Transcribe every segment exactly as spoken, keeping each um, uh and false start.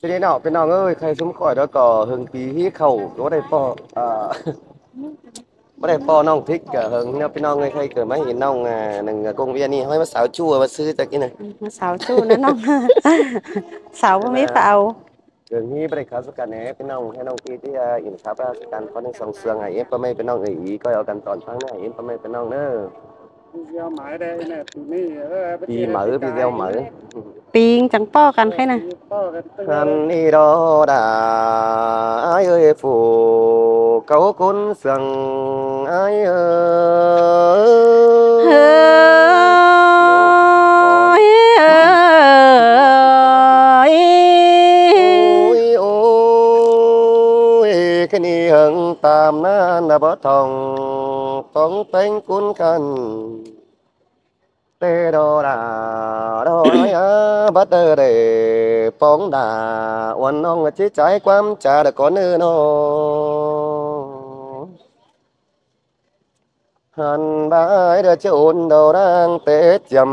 Thế nên nó, ꞌpi ꞌnọng ơi, khay ꞌsúm khỏi đó có hưng pí hí khẩu, có đây po, à, có đây po ꞌnọng Thích cả hưng nó, ꞌpi ꞌnọng ơi, khay cớ ꞌmá hên ꞌnọng, à, nưng, à, công viên ꞌnị, ꞌhới ꞌmá sáu chu, ꞌmá sư chắc ꞌnị. ꞌMá sáu chu ꞌnớ ꞌnọng. Sáu ꞌmá ꞌmí phao. Hưng hí báu đảy khắp sắc căn ꞌnị, ꞌpi ꞌnọng, hên ꞌnọng ꞌpi ꞌtí, à, hên khắp sắc căn ꞌcọ ꞌnị song sương, à, ꞌếm ꞌpa ꞌmạy ꞌpi ꞌnọng ơi, ꞌcoi au căn tỏn ꞌphắng ꞌnị, ꞌếm ꞌpa ꞌmạy ꞌpi ꞌnọng ꞌnớ. Pi máư, pi gieo máư. Pi chắng ꞌpọ căn khay ꞌnạ. Hăn ꞌnị đó đa, ải ơi, phủ cáu ꞌcốn sương ải ơi. Ôi, ôi, ôi, cái ꞌnị hưng tam ꞌnán đa bó thong, tong teng ꞌcốn khăn. Tê đó đa, đó ải á, bắt đầu để póng đa, uốn ꞌnọng ꞌchí ꞌchái ꞌquám cha đa cón ư ꞌnọ. Hăn bái đa ꞌchớ ôn đầu đang tê chăm,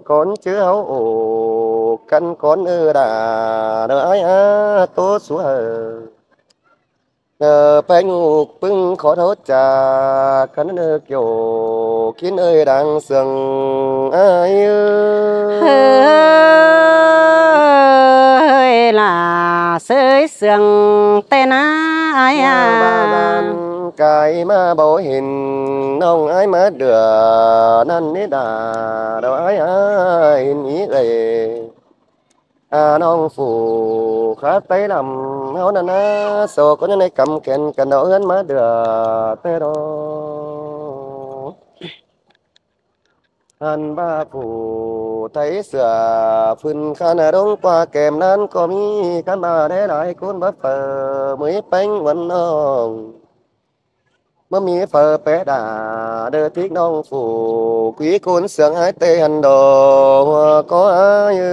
cón ꞌchớ háo ổ, căn cón ư đa, đó ải á, tố sú hờ. Ờ, ꞌpéng ục ꞌpứng khót háo cha, căn ư kiêu, kin ơi đang sương ải ơi. Hơi là sới sương tên ải à. Ba ban cái ꞌmá báu hên, ꞌnọng ải ꞌmá đưa, ꞌnặn ꞌnị đa, đó ải à, hên ꞌnị ơi. À, ꞌnọng phủ khá tê lăm, háo ꞌnặn ꞌnạ, sô ꞌcọ ꞌnhắng ꞌnị căm khen căn đó ươn ꞌmá đưa, tê đó. Hăn ba phủ tháy sửa, phưn khăn ꞌnạ đống ꞌquá kèm ꞌnán ꞌcọ ꞌmí, khăn ba đé lai ꞌcốn báu phở, ꞌmí ꞌpéng uốn ꞌnọng. ꞌMá ꞌmí phở pé đa, đơ Thích ꞌnọng phủ, quí ꞌcốn sương ải tê hăn đô, hua có ải ơi.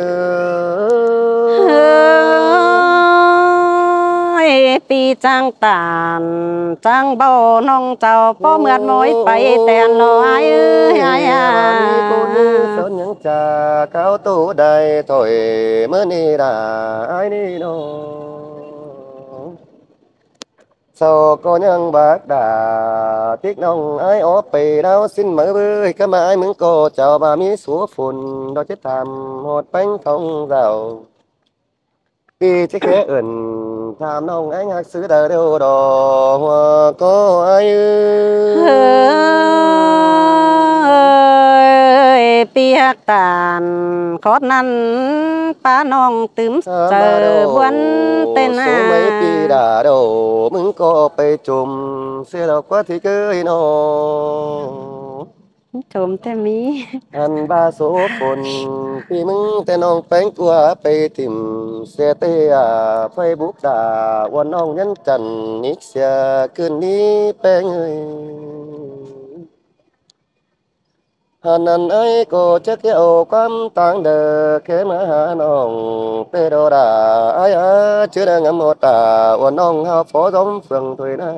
Ôi, pi chang tản, chang báu ꞌnọng chảu, ꞌpó mượt mối pay tén lo ải ơi, ải à. Ôi, ꞌmá ꞌmí ꞌcốn sương ꞌnhắng cha, cáo tủ đài thổi, ꞌmá ꞌnị đa, ải ꞌnị ꞌnọ. Sau ꞌcọ ꞌnhắng bác đa, Thích ꞌnọng ải ók pay đáo ꞌsịn máư bới, cá ꞌmá ải ꞌmứng ꞌcọ chảu ꞌva ꞌmí sú phôn, đó chết tham ꞌhọt ꞌpéng thong dao. Pi chết khé ươn, tham ꞌnọng ải ꞌhặc ꞌsứ đa điêu đó, hua có ải ơi. Ôi, pi ꞌhặc tản khót ꞌnặn, ꞌpá ꞌnọng tứm chaư buôn tên ꞌnạ. Số máy pi đa đô, ꞌmứng ꞌcọ pay chôm, sia đao ꞌquá Thích ơi ꞌnọ. Chôm tê ꞌmí. Hăn ba số phôn, pi ꞌmứng tê ꞌnọng ꞌpéng ꞌquá pay thỉm, sia tê à, Facebook đa, uốn ꞌnọng nhắn chăn, nik sia, cưn ꞌnị ꞌpéng ơi. Hăn ꞌnặn ải ꞌcọ chắc kéo ꞌquám tang đơ, khé ꞌmá ha ꞌnọng, tê đó đa, ải à, ꞌchớ đang ngắm ꞌhọt đa, uốn ꞌnọng hao phó dóm phường thôi ꞌnạ.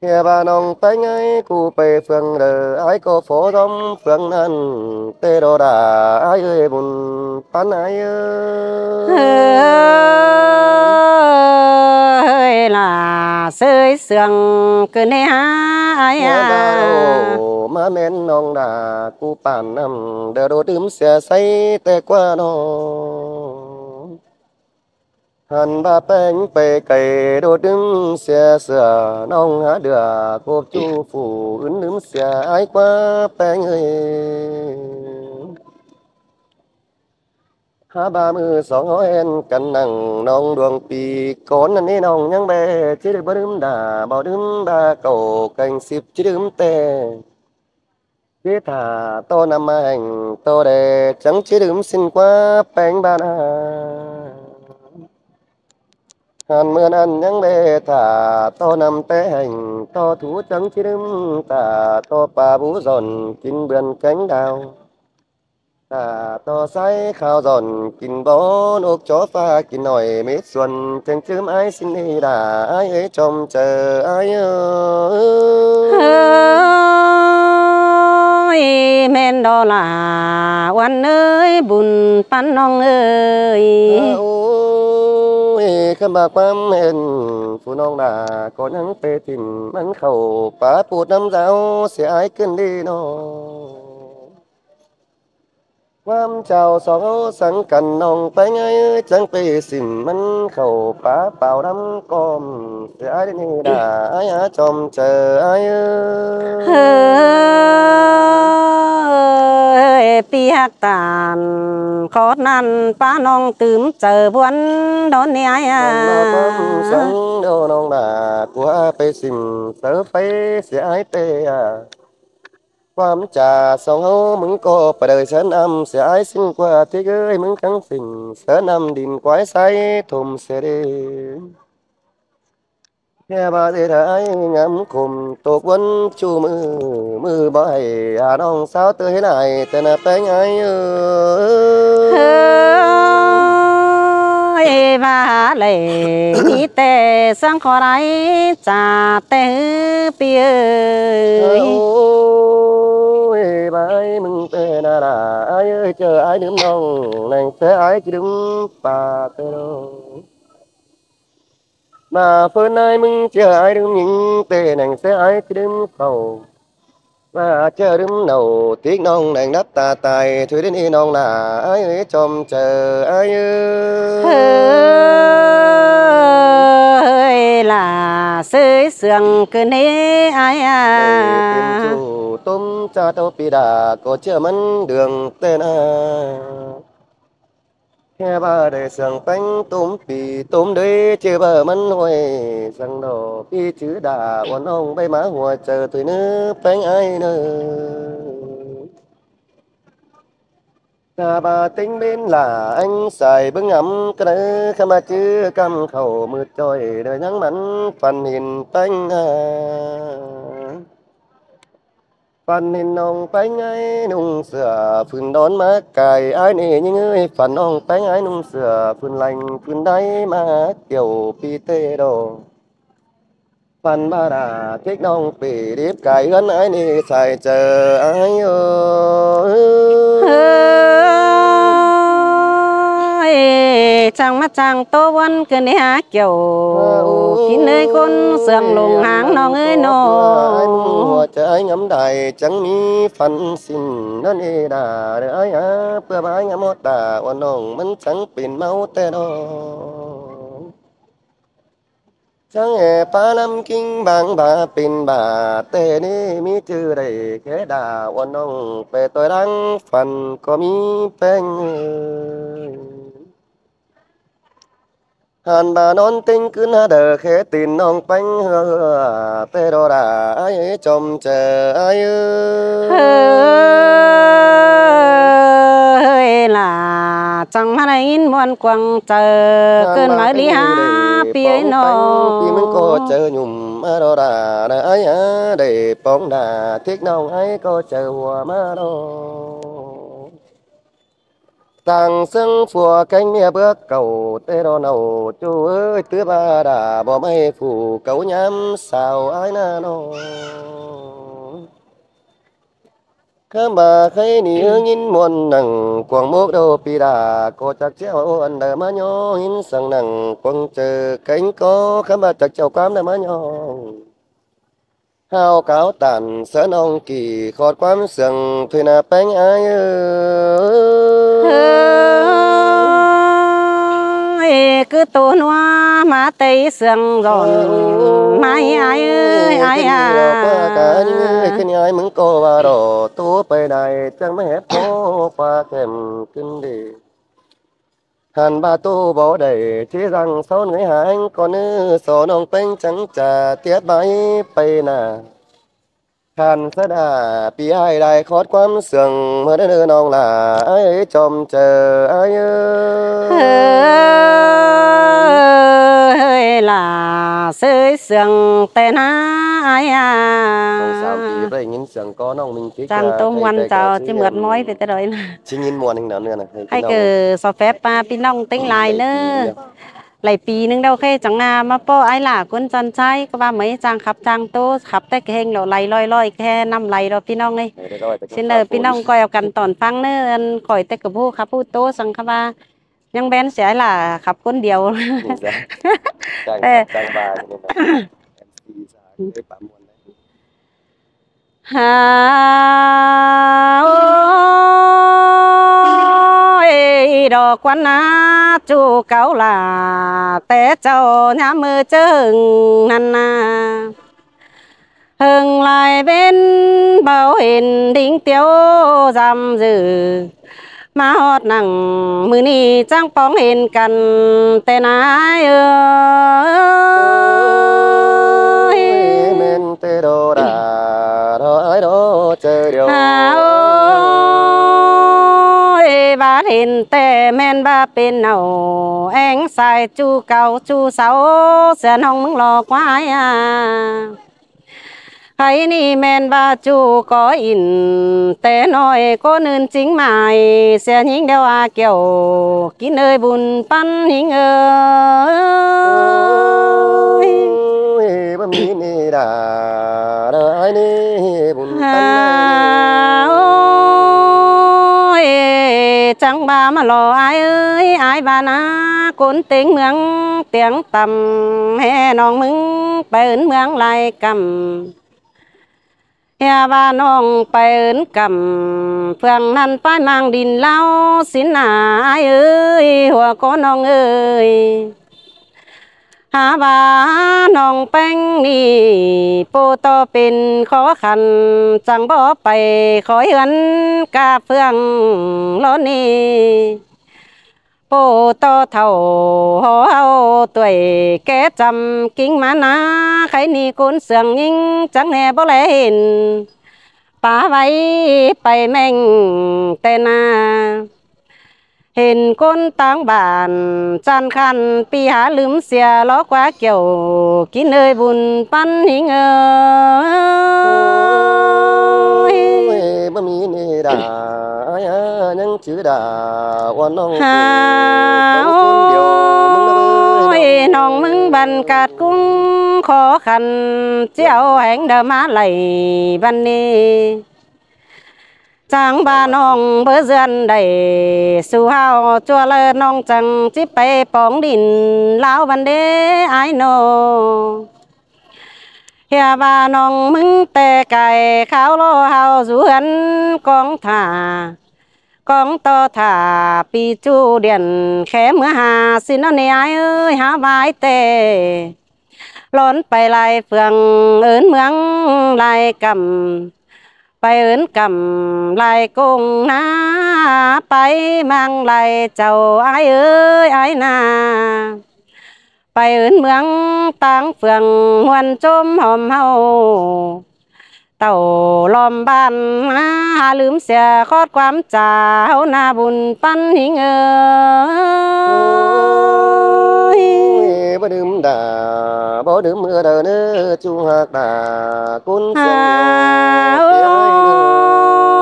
Khé ba ꞌnọng ꞌpéng ải, ꞌcú pay phường đơ, ải ꞌcọ phó dóm phường ꞌnặn, tê đó đa, ải ơi, bun pán ải ơi. Hơi là sới sương cứ nê há ải à. Ba đô, ꞌmá ꞌmen ꞌnọng đa, ꞌcú pán năm, đơ đô đưm sia say, tê ꞌquá ꞌnọng. Hăn ba ꞌpéng pay cay đô đưm sia sửa, ꞌnọng há đưa cộp ꞌchu phủ, ứn đưm sia ải ꞌquá ꞌpéng ơi. Há ba ꞌmự song ꞌhó hên căn nẳng ꞌnọng đuông pi, cón ꞌnặn ꞌnị ꞌnọng ꞌnhắng bê, ꞌchí đưm báu đưm đa, báu đưm đa, cảu canh síp ꞌchí đưm tê. ꞌChí thả tô năm ꞌmá hẻng tô đê, chắng ꞌchí đưm ꞌsịn ꞌquá ꞌpéng ba ꞌnạ. Hăn ꞌmưa ꞌnặn ꞌnhắng bê thả tô năm té hẻng tô thú, chắng ꞌchí đưm thả tô pa bú dọn kin bươn kéng đao. Thả tô sáy khao dọn kin bón ốc chó pha kin ꞌnọi mết suôn, chắng ꞌchí đưm ải ꞌsịn ꞌnị đa, ải ơi, chom chaư ải ơi. Ơi, ꞌmen đó là Uôn ơi, bun ꞌpắn ꞌnọng ơi. Ơ, ôi, khăm ꞌva ꞌquám hên phủ ꞌnọng đa, ꞌcọ ꞌnhắng pay thỉm ꞌmắn khảu pá pút ꞌnặm dáo, sia ải ꞌcứn đi ꞌnọ. ꞌQuám chao song ꞌháu sắng căn ꞌnọng ꞌpéng ải ới, chắng pay thỉm ꞌmắn khảu pá pao ꞌnặm ꞌcóm, sia ải đi ꞌnị đa ải hả chom chaư ải ơi. Ơi, pi hắc tản khót ꞌnặn pá ꞌnọng tứm chaư buôn đón ꞌnị ải hả. ꞌQuám sắng đô ꞌnọng đa, ꞌcọ pay thỉm saư pay sia ải pay hả. ꞌQuám chao song ꞌháu ꞌmứng ꞌcọ pay đảy sớn ꞌnặm, sia ải sính ꞌquá thík ới, ꞌmứng chắng sính sớn ꞌnặm đin quái sai thôm sia đi. ꞌKhẹ ꞌva đi ải ngắm khôm tốc ꞌvốn ꞌchu ꞌmự, ꞌmự bói hả ꞌnọng sáo ꞌtưa hên ải ꞌtẹ ꞌna ꞌpéng ải ơi. Ơi, ꞌva lảy ꞌmí ꞌtẹ sắng khót ải chả ꞌtẹ ꞌhứ pi ơi. Ôi, ꞌva ải ꞌmứng ꞌtẹ ꞌna đa ải ơi, ꞌchớ ải đưm ꞌnọng ꞌneng sia ải ꞌchí đưm pá ꞌtẹ đô. ꞌVa ꞌphớn ải ꞌmứng ꞌchớ ải đưm ꞌnhính ꞌtẹ ꞌneng sia ải ꞌchí đưm khảu. ꞌVa ꞌchớ đưm nảu thík ꞌnọng ꞌneng đắp ta tai, thuê đi ꞌnị ꞌnọng đa ải ơi chom chaư ải ơi. Ơi, là sới sương cứ nế ải hả. Pên ꞌchu tốm cha tô pi đa, ꞌcọ ꞌchớ ꞌmắn đường ꞌtẹ ꞌna. ꞌKhẹ ꞌva đảy sương ꞌpéng tốm pi tốm đuối, ꞌchớ ꞌva ꞌmắn ꞌhuối sương đỏ pi chứ đa Uôn ꞌnọng ꞌvạy ꞌmá hua chaư thuê ꞌnớ ꞌpéng ải ꞌnớ. Ta ꞌva ꞌtếng ꞌmến là ꞌéng sai bớng ngắm ꞌcọ đảy, khăm ꞌva ꞌchư ꞌcắm khảu ꞌmựt ꞌchoi đảy ꞌnhắng ꞌmắn phăn hên ꞌpéng ải. Phăn hên ꞌnọng ꞌpéng ải ꞌnung sửa phưn đón ꞌmá cai ải ꞌnị ꞌnhính ới, phăn ꞌnọng ꞌpéng ải ꞌnung sửa phưn leng phưn đảy ꞌmá kiẻo pi ꞌtẹ đô. Phăn ꞌva đa thík ꞌnọng pì điếp cai ꞌhướn ải ꞌnị sai chaư ải ơi. Ơi, chắng ꞌmá chắng tô ꞌvốn cứ nế hả kiẻo. Ơ, kin ới ꞌcốn sương lông háng ꞌnọng ơi ꞌnọ. Ải ꞌmứng hua chaư ải ngắm đảy chắng ꞌmí phăn sính ꞌnặn ê đa đơ ải hả, ꞌpưa ꞌva ải ngắm ꞌhọt đa Uôn ꞌnọng ꞌmắn chắng pên ꞌmáu ꞌtẹ đô. Chắng ê pá ꞌnặm ꞌkính bang ba pên ba ꞌtẹ ꞌnị ꞌmí ꞌchư đảy khé đa Uôn ꞌnọng pay ꞌtoi đang phăn ꞌcọ ꞌmí ꞌpéng ơi. Hăn ꞌva ꞌnón ꞌtếng ꞌcứn hả đơ khé tin ꞌnọng ꞌpéng ꞌhứa ꞌtẹ đô đa ải ơi chom chaư ải ơi. Ơi, là chắng ꞌmá đảy ꞌnhính ꞌmuôn quăng chaư ꞌcứn ꞌmá đi hả pi ới ꞌnọ. Pi ꞌmứng ꞌcọ chaư nhủm ꞌmá đô đa đa ải hả, đảy póng đa thík ꞌnọng ải ꞌcọ chaư hua ꞌmá đô. Tang sương phua kéng ꞌmía bước cảu ꞌtẹ đô nảu ꞌchu ới, ꞌtứ ꞌva đa bók ꞌmạy phủ cáu ꞌnhám sao ải ꞌna ꞌnọ. Khắm ꞌva khay ꞌnị ꞌhứ ꞌnghín ꞌmuôn nẳng cuông mốc đô pi đa ꞌcọ chặc ꞌcheo ăn đaư ꞌmá ꞌnhó, ꞌnghín sương nẳng cuông chaư kéng ꞌcọ khắm ꞌva chặc ꞌcheo ꞌquám đaư ꞌmá ꞌnhó. Hao cáo tản sớn ꞌnọng kỉ khót ꞌquám sương thuê ꞌna ꞌpéng ải ơi. Ơi, cứ tô ꞌnua ꞌmá tây sương dọn ꞌmá ải ơi, ải à. Ơi, ꞌkhớn ải ꞌmứng ꞌcọ ꞌva đỏ tô pay đảy chắng ꞌmá hép ꞌcọ ꞌquá khem ꞌcứn đi. Hăn ꞌva tô báu đảy ꞌchí dăng són ꞌngai háng ꞌcọ ꞌnứ so ꞌnọng ꞌpéng chắng chả tiết bái pay ꞌna. Hăn sá đa pi ải đảy khót ꞌquám sương ꞌmưa ꞌnớ ꞌnọng là ải ơi chom chaư ải ơi. Ơi, là sới sương ꞌtẹ ꞌna ải à. Song sao pi ꞌvạy ꞌnghín sương ꞌcọ ꞌnọng ꞌminh kí chắng tô ꞌmuôn chảu ꞌchí mượt ꞌmoi pay ꞌtẹ đôi ꞌna. ꞌChí ꞌnghín ꞌmuôn ꞌhêng nả ꞌnưa ꞌna. Hay ꞌcọ so phép ꞌpi ꞌnọng ꞌtếng lai ꞌnớ. Đảy pi ꞌnưng ꞌlẹo ꞌkhạy chắng ꞌna ꞌmá ꞌpọ ải lả ꞌcốn ꞌchon ꞌchái ꞌcọ ꞌva ꞌmí chang khắp chang ꞌtố, khắp ꞌtẹ ꞌcọ ꞌhêng ꞌlẹo, lay ꞌloi ꞌloi ꞌcọ ꞌhê ꞌnặm lay ꞌlẹo ꞌpi ꞌnọng ꞌnị. Xin ꞌnớ ꞌpi ꞌnọng ꞌcoi au căn tỏn ꞌphắng ꞌnớ, ăn khỏi ꞌtẹ ꞌcọ ꞌhụ khắp ꞌhụ ꞌtố săng khắp ꞌva ꞌnhắng ꞌvén sia ải lả khắp ꞌcốn điêu. Hả ơi, đó quan á chu cáu là té châu nhá mơ chớ hưng năn na. Hưng lai bên bao hên đính tiếu giam giữ. Má hót nẳng ꞌmự ꞌnị chắng póng hên căn ꞌtẹ ải ơi. Mên ꞌtẹ đô đà, đô ải đô chơ điêu. Hả ơi, bát hên ꞌtẹ mên bá pên nảu, eng sai chu cáu chu sáu, sia ꞌnọng ꞌmứng lo ꞌquá ải a. Khay ꞌnị ꞌmen ꞌva ꞌchu có in, té ꞌnọi ꞌcốn ứn chính mai, sia ꞌnhính đeo a kiẻo, kin ơi bun ꞌpắn ꞌnhính ơi. Ôi, bá mi nê đà, đà ải nê bun ꞌpắn. Hả ơi, chắng ꞌva ꞌmá lo ải ơi, ải ꞌva ꞌna ꞌcốn ꞌtếng ꞌmướng tiêng tăm, ꞌhê ꞌnọng ꞌmứng pay ứn ꞌmướng lai căm. Hê ꞌva ꞌnọng pay ứn căm, phương ꞌnặn pay mang đin ꞌláo sín nả ải ơi, hua ꞌcốn ꞌnọng ơi. Hả ꞌva ꞌnọng ꞌpéng ꞌnị, ꞌpộ ꞌto pên khó khăn, chắng bók pay khỏi ứn ca phương ꞌló ꞌnị. ꞌPộ ꞌto thảu hó ꞌháu tuổi ké chăm kính ꞌmá ꞌná, khay ꞌnị ꞌcốn sương ꞌnhính chắng ꞌhê báu lé hên pá váy pay ꞌmeng ꞌtẹ ꞌna. Hên ꞌcốn ꞌtáng bản chăn khăn pi hả ꞌlứm sia ló ꞌquá kiẻo, kin ơi bun ꞌpắn ꞌnhính ơi. Ôi, bá mi nê đà, ải a, ꞌnhắng chứ đà, ua ꞌnọng hả ơi, ꞌnọng ꞌmứng băn cát ꞌcúng khó khăn, ꞌchí au héng đa ꞌmá lay băn nê. Chắng ꞌva ꞌnọng báu dươn đảy su hảu ꞌchua ꞌlạ ꞌnọng chắng ꞌchí pay póng đin ꞌláo băn đế ải ꞌnọ. Hê ꞌva ꞌnọng ꞌmứng ꞌtẹ cai kháo lo hảu dú ứn cóng thả, cóng ꞌto thả pi ꞌchu điện khé ꞌmứa ha sín ꞌnọ nê ải ơi, hả ꞌva ải ꞌtẹ lón pay lai phương ứn ꞌmướng lai căm. Pay ứn căm lai công ꞌná, pay mang lai chảu ải ơi ải ꞌna. Pay ứn ꞌmướng ꞌtáng phương ꞌhuôn ꞌchốm hom ꞌháu, tảu lom bản ꞌná, hả ꞌlứm sia khót ꞌquám cha ꞌháu ꞌna bun ꞌpắn ꞌnhính ơi. Ôi, báu đưm đà, báu đưm ưa đà ꞌnớ, ꞌchu hạc đà ꞌcốn sương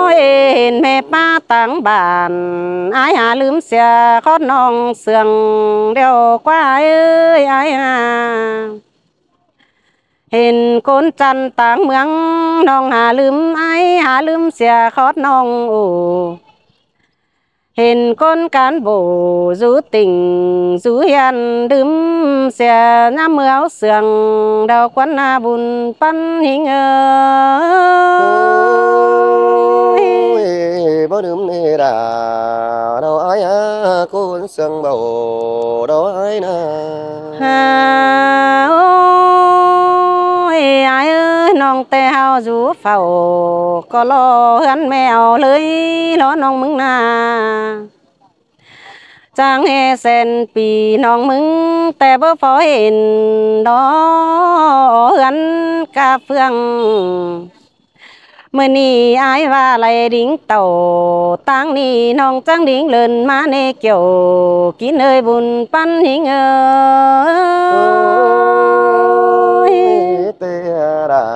ơi, hên ꞌmẹ ꞌpá ꞌtáng bản, ải hả ꞌlứm sia khót ꞌnọng sương đeo ꞌquá ải ơi ải a. Hên ꞌcốn chăn ꞌtáng ꞌmướng ꞌnọng hả ꞌlứm ải, hả ꞌlứm sia khót ꞌnọng ổ. Hên ꞌcốn cán bộ dú tỉnh dú huyện đưm sia ꞌnhá ꞌmưa áo sương đao quán ꞌna bun ꞌpắn ꞌnhính ơi. Ôi, báu đưm nê đà, đao ải a, ꞌcốn sương báu đao ải ꞌna. Hả ơi, ải ơi, ꞌnọng ꞌtẹ hảu dú phảu, ꞌcọ lo ꞌhướn ꞌmẹ au ꞌlới, lo ꞌnọng ꞌmứng ꞌna. Chắng ꞌhê sen pi ꞌnọng ꞌmứng ꞌtẹ báu phó hên, lo ꞌhướn ca phương. ꞌMự ꞌnị ải ꞌva lai đính tảu, ꞌtáng ꞌnị ꞌnọng chắng đính lơn ꞌmá nê kiẻo, kin ơi bun ꞌpắn ꞌnhính ơi. Ôi, ꞌtẹ đà,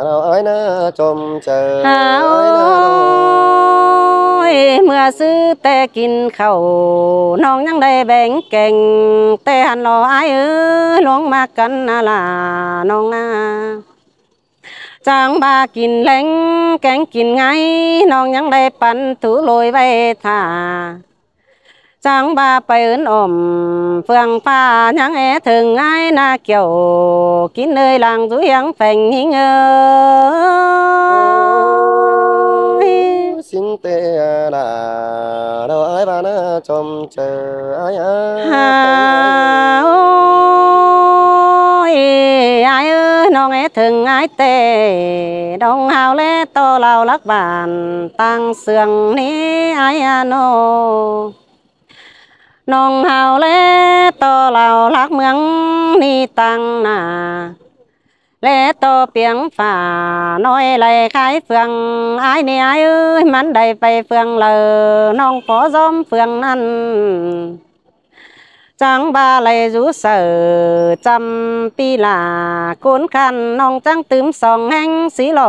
đao Ái ꞌná chom chaư, ái ꞌná ꞌnọi. ꞌMưa ꞌsứ ꞌtẹ kin khảu, ꞌnọng ꞌnhắng đảy béng keng, ꞌtẹ hăn lo ái ới, ꞌluống ꞌmặc căn ꞌna ꞌla ꞌnọng ꞌna. Chắng ꞌva kin ꞌlẹng kéng kin ngai, ꞌnọng ꞌnhắng đảy păn thu ꞌlội ꞌvạy thả. Chắng ꞌva pay ứn ỏm, phượng pha ꞌnhắng é thưng ái ꞌna kiẻo, kin ới lăng dú hiếng pheng ꞌhính ới. Sính ꞌtẹ ꞌna, lo ái ꞌva ꞌná chom chaư ái ꞌna. Ôi, ái ới, ꞌnọng é thưng ái ꞌtẹ, ꞌnọng hao ꞌlé ꞌto ꞌlao lắc bản, ꞌtáng sương ꞌnị ái ꞌna ꞌnọ. ꞌNọng hao ꞌlé ꞌto ꞌlao lắc ꞌmướng ꞌnị ꞌtáng ꞌna. ꞌLé ꞌto piếng phả ꞌnọi đảy khai phượng, ái ꞌnị ái ới, ꞌmắn đảy pay phượng đaư, ꞌnọng phó ꞌdóm phượng ꞌnặn. Chắng ꞌva đảy dú saư chăm pi ꞌla, ꞌcốn khăn ꞌnọng chắng tứm song ꞌhéng sí lo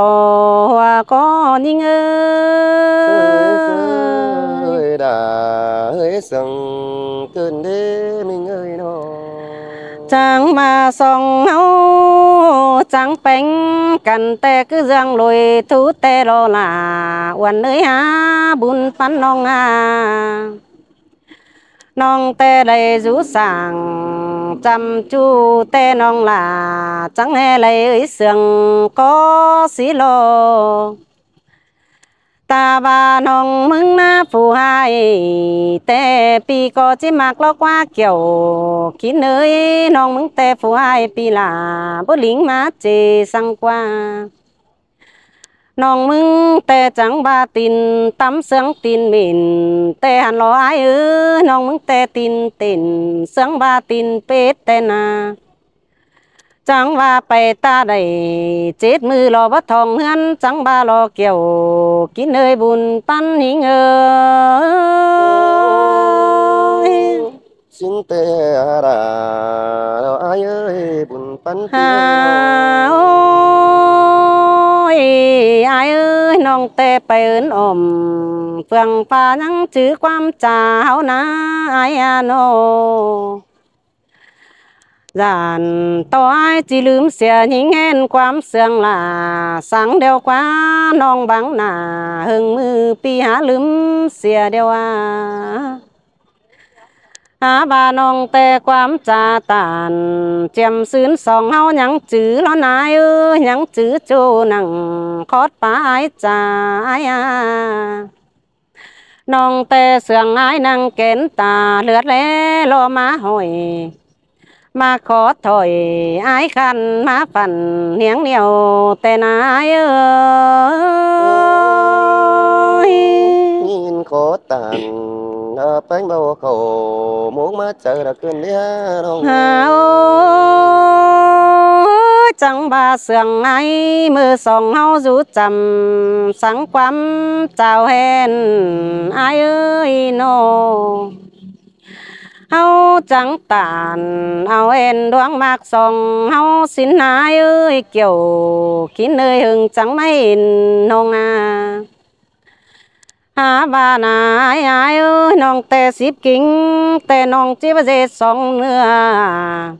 hua ꞌcọ ꞌnhính ới. Ơi đa ơi, sương ꞌcứn đế ꞌmính ơi ꞌnọ. Chắng ꞌva song ꞌháu chắng péng căn ꞌtẹ ꞌcứ ꞌdương ꞌlội thu ꞌtẹ lo ꞌla, uôn ới hả bun păn ꞌnọng hả. ꞌNọng ꞌtẹ đảy dú sảng chăm ꞌchu ꞌtẹ ꞌnọng ꞌla, chắng ꞌhê đảy ới sương ꞌcọ sí lo. Ta ꞌva ꞌnọng ꞌmứng ꞌná phủ ꞌhại ꞌtẹ pi ꞌcọ ꞌchí ꞌmặc ló ꞌquá kiẻo, kin ới, ꞌnọng ꞌmứng ꞌtẹ phủ ꞌhại pi ꞌla, báu lính ꞌmá ꞌchí săng ꞌquá. ꞌNọng ꞌmứng ꞌtẹ chắng ꞌva tin tắm sương tin mên, ꞌtẹ hăn lo ái ới, ꞌnọng ꞌmứng ꞌtẹ tin tên sương ꞌva tin pết ꞌtẹ ꞌna. Chắng ꞌva pay ta đảy chết ꞌmự lo báu thong ꞌhướn, chắng ꞌva lo kiẻo, kin ới bun păn ꞌhính ới. Sính ꞌtẹ ꞌna, lo ái ới, bun păn ꞌpi ơi. Ôi, ái ới, ꞌnọng ꞌtẹ pay ứn ỏm, phượng pha ꞌnhắng chứ ꞌquám cha ꞌháu ꞌna ái ꞌna ꞌnọ. Dản ꞌto ái ꞌchí ꞌlứm sia ꞌnhính ꞌhẹn ꞌquám sương ꞌla, sáng điêu ꞌquá ꞌnọng báng ꞌna, ꞌhưng ꞌmự pi hả ꞌlứm sia điêu a. Hả ꞌva ꞌnọng ꞌtẹ ꞌquám cha tản, chiêm sứn song ꞌháu ꞌnhắng chứ lo ꞌna ới, ꞌnhắng chứ ꞌchu nẳng khót pá ái cha ái a. ꞌNọng ꞌtẹ sương ái nẳng kén ta, ꞌlượt ꞌlé lo ꞌmá hỏi, ꞌmá khót thỏi, ái khăn ꞌmá phăn ꞌhiếng ꞌnéo ꞌtẹ ꞌna ái ới. ꞌNhính khót tản, ơ, péng báu khảu, mốc ꞌmá chaư đa ꞌcứn đé ꞌnọng. Hả ơi, chắng ꞌva sương ái ꞌmự song ꞌháu dú chăm, sáng ꞌquám chao ꞌhẹn ái ới ꞌnọ. ꞌHáu chắng tản au ꞌhẹn ꞌluống ꞌmặc song ꞌháu sính ái ới kiẻo, kin ới ꞌhưng chắng ꞌmá ꞌhịn ꞌnọng a. Hả ꞌva ꞌna ái ái ới, ꞌnọng ꞌtẹ síp kin ꞌtẹ ꞌnọng ꞌchí ꞌva ꞌdệt song ꞌnưa.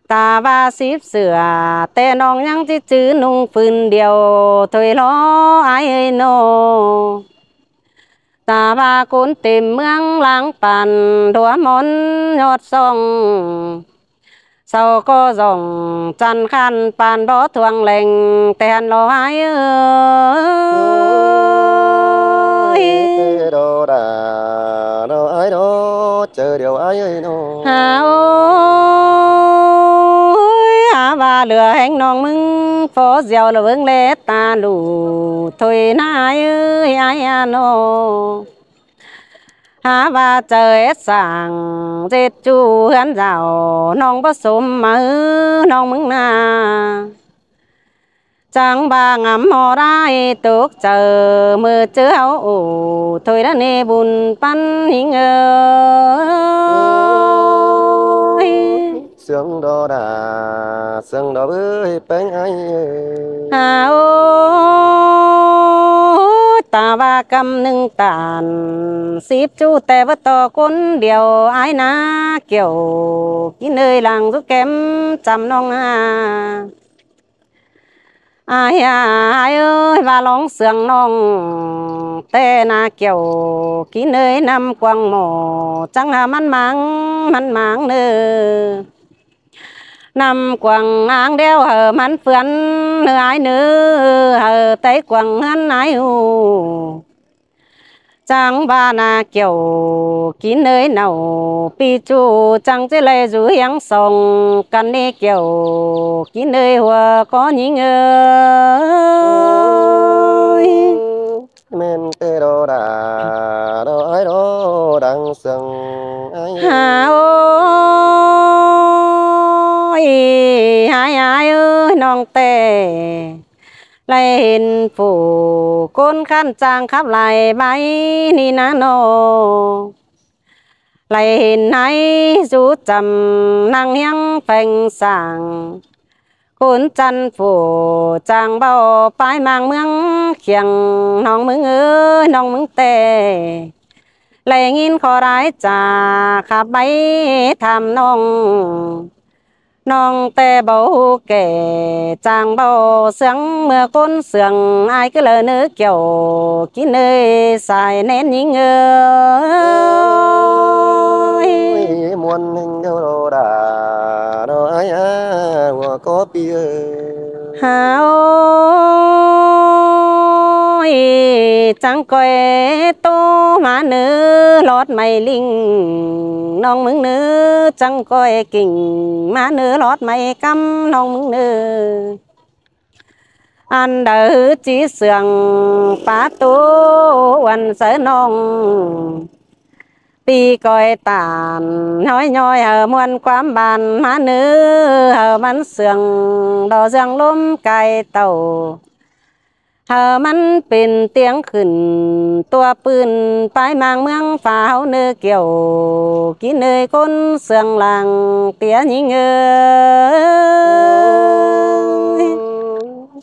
Ta ꞌva síp sửa ꞌtẹ ꞌnọng ꞌnhắng ꞌchí chứ ꞌnung phưn điêu thôi lo ái ới ꞌnọ. Ta ꞌva ꞌcốn têm ꞌmướng láng păn đua món ꞌnhọt song, sau ꞌcọ dỏng chăn khăn păn bó thuang leng ꞌtẹ hăn lo ái ới. Ơi, đo đa, đo ái đo, chaư điêu ái ới ꞌnọ. Hả ơi, hả ꞌva lưa ꞌhéng ꞌnọng ꞌmứng phó diêu lo ꞌvướng ꞌlé ta ꞌlụ thôi ꞌna ái ới ái ꞌna ꞌnọ. Hả ꞌva chaư ét sảng ꞌdệt ꞌchu ꞌhướn dảo, ꞌnọng báu sôm máư ꞌnọng ꞌmứng ꞌna. Chắng ꞌva ngắm ꞌhọt ái tốc chaư, ꞌmự ꞌchớ ꞌháu ổ thôi ꞌna ꞌnị bun păn ꞌhính ới. Sương đo đa, sương đo bới péng ái ới. À, ôi, ta ꞌva ꞌcắm ꞌnưng ꞌtan síp ꞌchu ꞌtẹ ꞌvớ ꞌto ꞌcốn điêu ải ꞌna Kiẻo kin ơi, lăng dú kem chăm ꞌnọng a. Ải, ải ơi, ꞌva ꞌlóng sương ꞌnọng ꞌtẹ ꞌna Kiẻo kin ơi, ꞌnặm quảng ꞌmo chắng hả ꞌmắn mang, ꞌmắn mang ꞌnớ. ꞌNặm quảng áng đéo hả ꞌmắn phướn ꞌnớ ải ꞌnớ, hả ꞌtẹ quảng ꞌhướn ải ꞌhụ. Chắng ꞌva ꞌna Kiẻo kin ơi, nảu pi ꞌchu chắng ꞌchí ꞌlạy dú hiếng song căn ꞌnị Kiẻo kin ơi, hua ꞌcọ ꞌnhính ơi. ꞌMen ꞌtẹ ꞌro đa ꞌro ải ꞌro đang sương ải. Hả ôi, ải ải ơi, ꞌnọng ꞌtẹ ꞌlạy hên phủ ꞌcốn khăn chang khắp lai bái ꞌnị ꞌna ꞌnọ. ꞌLạy hên ải dú chăm ꞌnăng hiếng pheng sang ꞌcốn chăn phủ chang báu pái mang ꞌmướng khiêng, ꞌnọng ꞌmứng ơi, ꞌnọng ꞌmứng ꞌtẹ. ꞌLạy ꞌnghín khót ải chả khắp bái tham ꞌnọng. ꞌNọng ꞌtẹ báu ꞌhụ kẻ chang báu sương ꞌmưa ꞌcốn sương ải ꞌcứ ꞌlạ ꞌnớ Kiẻo kin ơi, sai ꞌnén ꞌnhính ơi. Ôi, muôn ꞌhính ꞌro đa ꞌro ải a, hua ꞌcọ pi ơi. Hả ôi, chắng ꞌcoi ꞌtố ꞌmá ꞌnớ ꞌlọt ꞌmạy ꞌlính ꞌnọng ꞌmứng ꞌnớ, chắng ꞌcoi king ꞌmá ꞌnớ ꞌlọt ꞌmạy ꞌcắm ꞌnọng ꞌmứng ꞌnớ. Ăn đaư ꞌchí sương pá ꞌtố uôn sáư ꞌnọng. ꞌPi ꞌcoi ꞌtan ꞌhói ꞌnhói hả ꞌmuôn ꞌquám ban ꞌmá ꞌnớ, hả ꞌmắn sương đo ꞌdương ꞌlốm cai tảu. Hả ꞌmắn pên ꞌtiếng khửn tua pưn pái mang ꞌmướng pha ꞌháu ꞌnớ Kiẻo kin ơi, ꞌcốn sương lăng tia ꞌnhính ơi.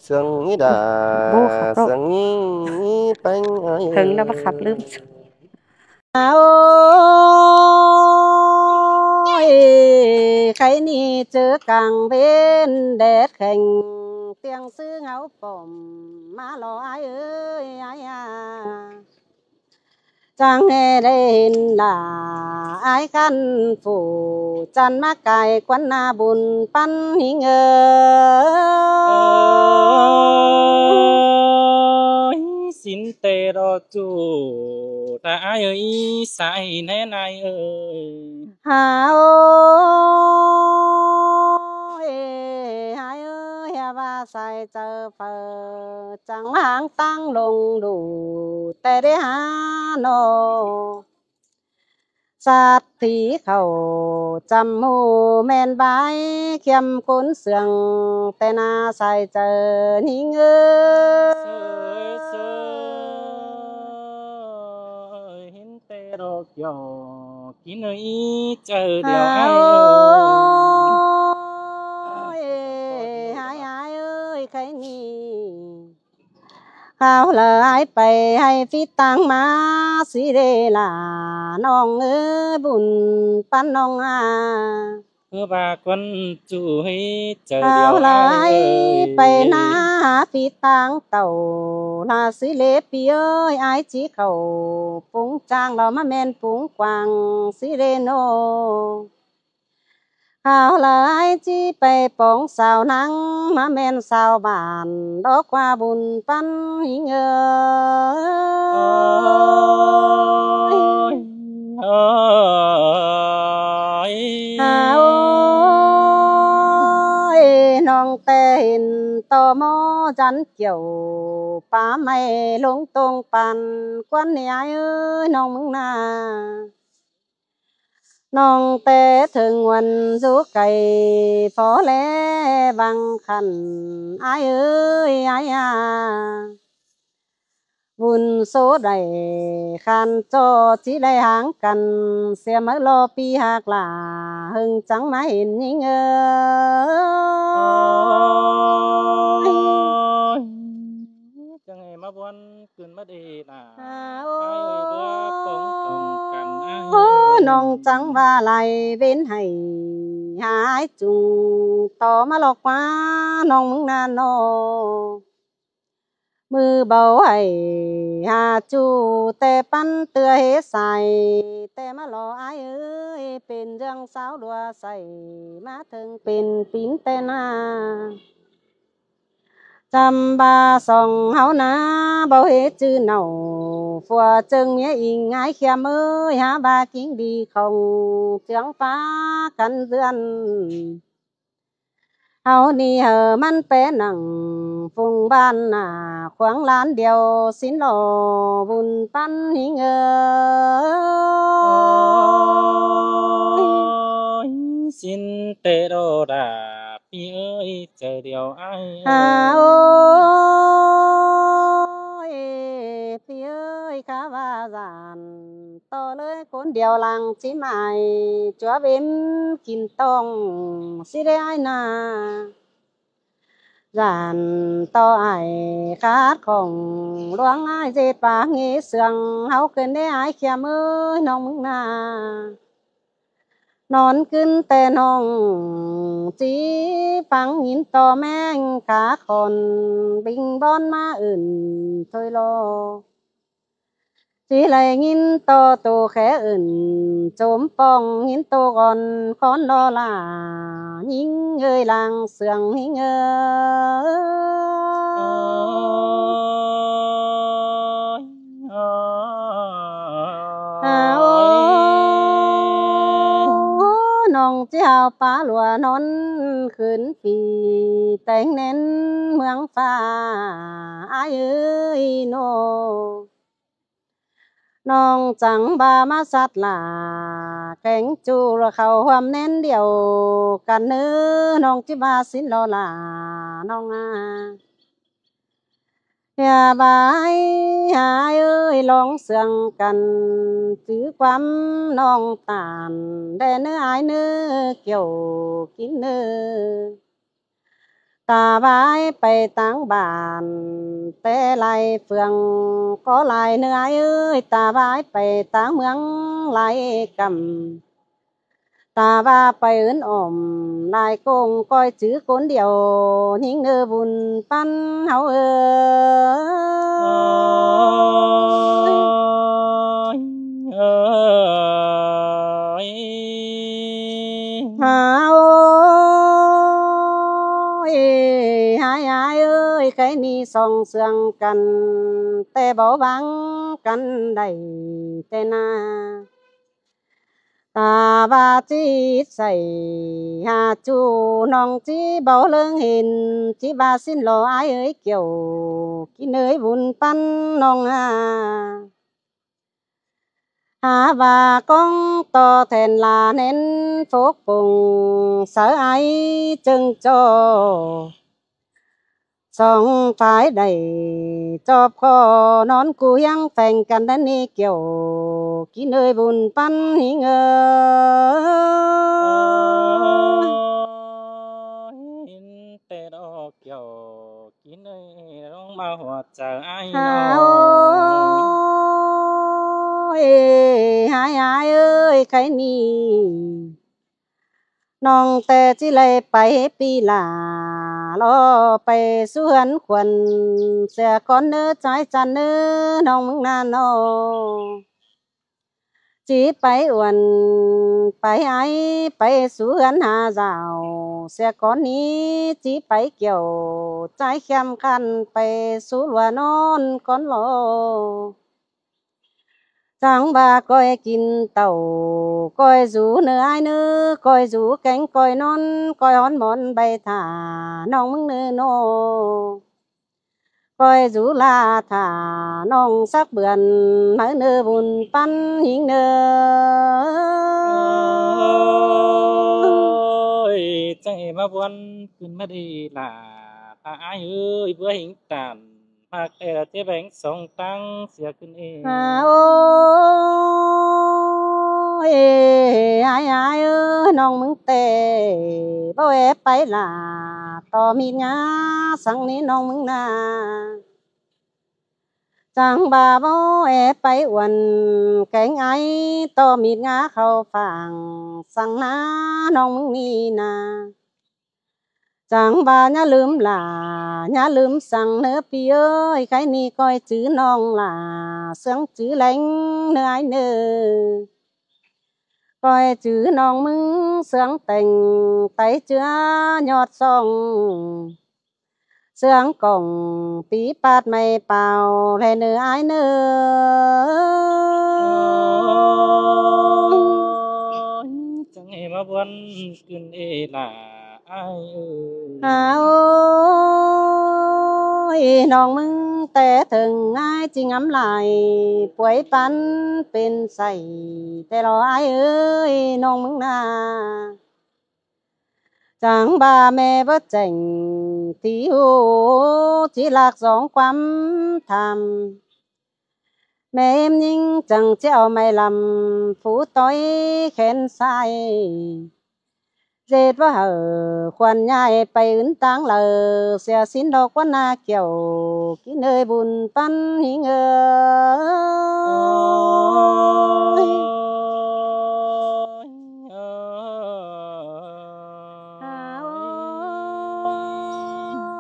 Sương ꞌnị đa, bố khắp ꞌro. Sương ꞌnị peng ải. Hứng đã bắt khắp lưm. Ôi, khay ꞌnị ꞌchớ cang ꞌvến đét kheng, ꞌtiếng ꞌsứ ꞌháu pom ꞌmá lo ải ơi, ải a. Chắng ꞌhê đảy hên lả ải căn phủ chăn ꞌmá cai quán ꞌna bun păn ꞌnhính ơi. Ôi, sín ꞌtẹ ꞌro ꞌchu ta ải ơi, sai ꞌnén ải ơi. Hả ôi, ải ơi, hả ꞌva sai chaư phaư chắng háng ꞌtáng lông đủ ꞌtẹ đé hả ꞌnọ. Sắt thí khảu chăm ꞌhụ ꞌmen bái khiêm ꞌcốn sương ꞌtẹ ꞌna sai chaư ꞌnhính ơi. Sai, sai, hên ꞌtẹ ꞌro Kiẻo kin ơi, chaư điêu ải ơi. Ôi, ải ải ơi, khay ꞌnị ꞌháu lả ải pay ꞌhạy phít ꞌtáng ꞌmá sí đê lả ꞌnọng ơi, bun păn ꞌnọng a. Ơ ꞌva quán ꞌchu ꞌhới chaư điêu ải ơi. Áo lai pay ná phít ꞌtáng tảu ꞌla sí lê ꞌpi ơi, ải ꞌchí khảu púng chang lo ꞌmá ꞌmen púng quang sí lê ꞌnô. Áo lai ꞌchí pay póng sao ꞌnăng ꞌmá ꞌmen sao bản đo ꞌquá bun păn ꞌhính ơi. Ôi, ôi. Hả ơi, ꞌnọng ꞌtẹ hên ꞌto ꞌmo dăn Kiẻo pá ꞌmạy lông tông păn quán ꞌnị ải ơi, ꞌnọng ꞌmứng ꞌna. ꞌNọng ꞌtẹ ꞌthớng ꞌnguôn dú cay phó ꞌlé văng khăn ải ơi, ải a. Bun sô đảy khăn ꞌchọ ꞌchí đảy háng căn sia máư lo ꞌpi ꞌhặc lả ꞌhưng chắng ꞌmá hên ꞌnhính ơi. Ơ, ꞌnọng chắng ꞌva lai ꞌvến hảy, hả ải chung tó ꞌmá ꞌlọk ꞌquá ꞌnọng ꞌmứng ꞌna ꞌnọ. ꞌMự báu hảy hả ꞌchu ꞌtẹ ꞌpắn ꞌtưa hế sai, ꞌtẹ ꞌmá lo ải ơi, pên ꞌdương sáo đua sai, ꞌmá thơng pên pín ꞌtẹ ꞌna. Chăm ꞌva song ꞌháu ꞌna, báu hế ꞌchư nảu, phua ꞌchương ꞌmía ing ải ꞌkhiêm ơi, hả ꞌva king đi khong ꞌchương ꞌpá căn dươn. ꞌHáu ꞌnị hảư ꞌmắn pé nẳng phung ꞌván ꞌna, khuang lan điêu sín lo vun ꞌpắn ꞌhính ơi. Ôi, xin tệ đồ đà, ꞌpi ơi, chảy điêu ải ơi. Hả ơi, ꞌpi ơi, khá ꞌva dản ꞌto ꞌlới cốn điêu lăng ꞌchí mai, chúa bêm kin tong ꞌsí đé ải ꞌna. Dản ꞌto ải khát khong ꞌluống ải ꞌdệt ꞌva nghe sương, ꞌháu ꞌcứn đé ải ꞌkhiêm ơi, ꞌnọng ꞌmứng ꞌna. ꞌNón ꞌcứn ꞌtẹ ꞌnọng ꞌchí păng ꞌnghín ꞌto ꞌmeng cá khon, binh bón ꞌmá ứn thôi lo. ꞌChí đảy ꞌnghín ꞌto tô khé ứn chốm pong, ꞌnghín tô ꞌgọn khón lo lả, ꞌnhính ơi, lăng sương ꞌhính ơi. Ôi, ôi. Hả ơi, ꞌnọng ꞌchí hảư ꞌpá ꞌlua ꞌnón khửn phi, téng ꞌnén ꞌmướng ꞌphạ ải ơi ꞌnọ. ꞌNọng chắng ꞌva ꞌmá sắt lả, kéng ꞌchu ꞌlua khảu ꞌhuôm ꞌnén điêu căn ꞌnớ, ꞌnọng ꞌchí ꞌva sín lo lả ꞌnọng a. Hả ꞌva ải, hả ải ơi, ꞌluống sương căn, chứ ꞌquám ꞌnọng tản đé ꞌnớ ải ꞌnớ, Kiẻo Kín ꞌnớ. Ta ꞌva ải pay táng bản ꞌtẹ lai phường ꞌcọ lai ꞌnớ ải ơi, ta ꞌva ải pay táng ꞌmướng lai căm. Ta ꞌva pay ứn ỏm lai công, ꞌcoi chứ cốn điêu ꞌnhính ꞌnớ vun ꞌpắn ꞌháu ơi. Ôi, ôi. Hả ơi, ải ải ơi, kháy ꞌnị song sương căn, ꞌtẹ báu vắng căn đảy ꞌtẹ ꞌna. Ta ꞌva ꞌchí ít sai hả ꞌchu, ꞌnọng ꞌchí báu ꞌlớng hên, ꞌchí ꞌva sín lo ải ơi, Kiẻo Kín ơi, vun ꞌpắn ꞌnọng a. Hả ꞌva cóng ꞌto then la ꞌnén phốc pông, sáư ải ꞌchương ꞌchọ song phái đảy chóp khó, ꞌnón ꞌcu ꞌhiếng pheng căn đé ꞌnị, Kiẻo Kín ơi, vun ꞌpắn ꞌhính ơi. Ôi, ꞌtẹ ꞌnọ Kiẻo Kín ơi, ꞌlống ꞌmá ꞌhọt chaư ải ꞌnọ. Hả ơi, ải ải ơi, kháy ꞌnị ꞌnọng ꞌtẹ ꞌchí đảy pay pi lả, lo pay sú ꞌhướn khuôn, sia cón ꞌnớ, ꞌchái chăn ꞌnớ, ꞌnọng ꞌmứng ꞌna ꞌnọ. ꞌChí pay uôn, pay ải, pay sú ꞌhướn hả dảo, sia cón ꞌnị ꞌchí pay Kiẻo, ꞌchái ꞌkhiêm khăn pay sú ꞌlua ꞌnón cón lo. Chắng ꞌva ꞌcoi kin tảu, ꞌcoi dú ꞌnớ ải ꞌnớ, ꞌcoi dú kéng ꞌcoi ꞌnón, ꞌcoi hón món bay thả ꞌnọng ꞌmứng ꞌnớ ꞌnọ. ꞌCoi dú la thả ꞌnọng sắc bươn, máư ꞌnớ vun ꞌpắn ꞌhính ꞌnớ. Ôi, ꞌchạy ꞌmá ꞌbuôn ꞌcứn ꞌmá đi lả, ta ải ơi, bứa ꞌhính tản. Hák ê là ꞌchí béng song ꞌtáng sia ꞌcứn ê. Hả ơi, ải ải ơi, ꞌnọng ꞌmứng ꞌtẹ báu é pay lả, ꞌto ꞌmịt ꞌnhá săng ꞌnị ꞌnọng ꞌmứng ꞌna. Chắng ꞌva báu é pay uôn kéng ai, ꞌto mịt ngá khảu phang săng ꞌná ꞌnọng ꞌmứng ꞌnị ꞌna. Chắng ꞌva ꞌnhá ꞌlứm lả, ꞌnhá ꞌlứm săng ꞌnớ ꞌpi ơi, khay ꞌnị ꞌcoi chứ ꞌnọng lả, ꞌsướng chứ ꞌlẹng ꞌnớ ai ꞌnớ. ꞌCoi chứ ꞌnọng ꞌmứng ꞌsướng têng, tay ꞌchưa ꞌnhọt song, ꞌsướng cỏng pí pát may pao ꞌlẹ ꞌnớ ai ꞌnớ. Chắng ꞌhế ꞌmá ꞌbuôn ꞌcứn ê lả ai ơi. Hả ơi, ꞌnọng ꞌmứng té thưng ai ꞌchí ngắm lai, puối păn pên sảy té lo ai ơi, ꞌnọng ꞌmứng ꞌna. Chắng ꞌva ꞌme báu chẻng tí ꞌhụ, ꞌchí ꞌlặc dong ꞌquám tham. ꞌMe ꞌếm ꞌnhính chắng ꞌchí au may lăm, phủ ꞌtoi khen sai. ꞌDệt báu hảư khuôn ꞌnhại pay ứn ꞌtáng laư, sia sín ꞌlọ ꞌquán ꞌna kiẻo, kin ơi bun păn ꞌhính ơi.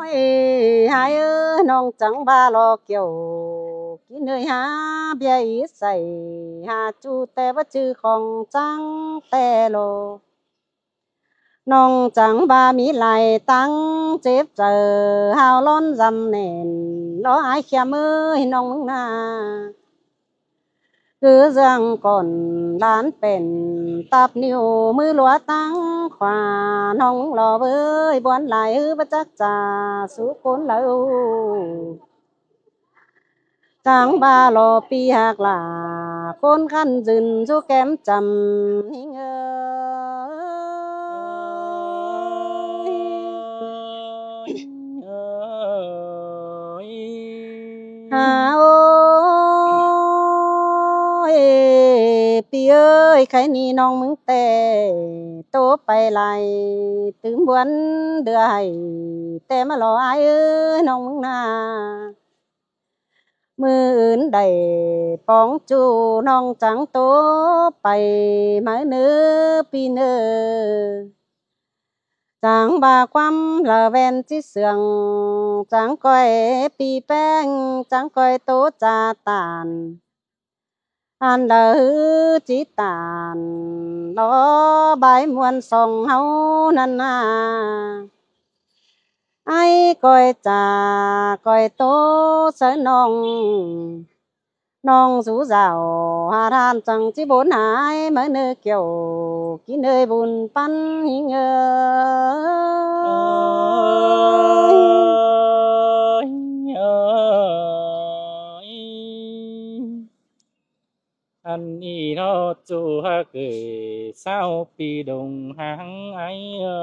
Ôi, hai ơi, ꞌnọng chắng ꞌva lo kiẻo, kin ơi hả, ꞌviạk í sảy, hả ꞌchu té báu ꞌchư khong chắng té lo. ꞌNọng chắng ꞌva mí lai ꞌtáng chếp chaư, hao ꞌlón dăm nẻn, lo ai khiêm ơi, ꞌnọng ꞌmứng ꞌna. Cứ ꞌdương cỏn ꞌlán pên tắp ꞌniu, ꞌmứ ꞌlúa ꞌtáng khua, ꞌnọng ꞌmứng lo ꞌvới ꞌbuôn lai ꞌhứ báu chắc chả sú ꞌcốn lau. Chắng ꞌva lo ꞌpi ꞌhặc lả, ꞌcốn khăn dưn sú kém chăm ꞌhính ơi. Hả ơi, ꞌpi ơi, khay ꞌnị ꞌnọng ꞌmứng té ꞌtố pay lai, tứm ꞌbuôn ꞌlứa hảy té ꞌmá lo ai ơi, ꞌnọng ꞌmứng ꞌna. ꞌMự ứn đảy póng ꞌchu ꞌnọng chắng ꞌtố pay máư ꞌnớ ꞌpi ꞌnớ. Chắng ꞌva ꞌquám lả ꞌven ꞌchí sương, chắng ꞌcoi pi ꞌpéng, chắng ꞌcoi ꞌtố cha tản. Ăn đaư ꞌchí tản lo bái ꞌmuôn song ꞌháu ꞌnặn ꞌna. Ai ꞌcoi cha ꞌcoi ꞌtố sáư ꞌnọng, ꞌnọng dú dảo hả than chắng ꞌchí bôn hả ai máư ꞌnớ kiẻo, kin ơi bun păn ꞌhính ơi. Ăn ꞌnị ꞌnọ ꞌchu ꞌhặc ới, ꞌsáo ꞌpi đồng háng ai ơi.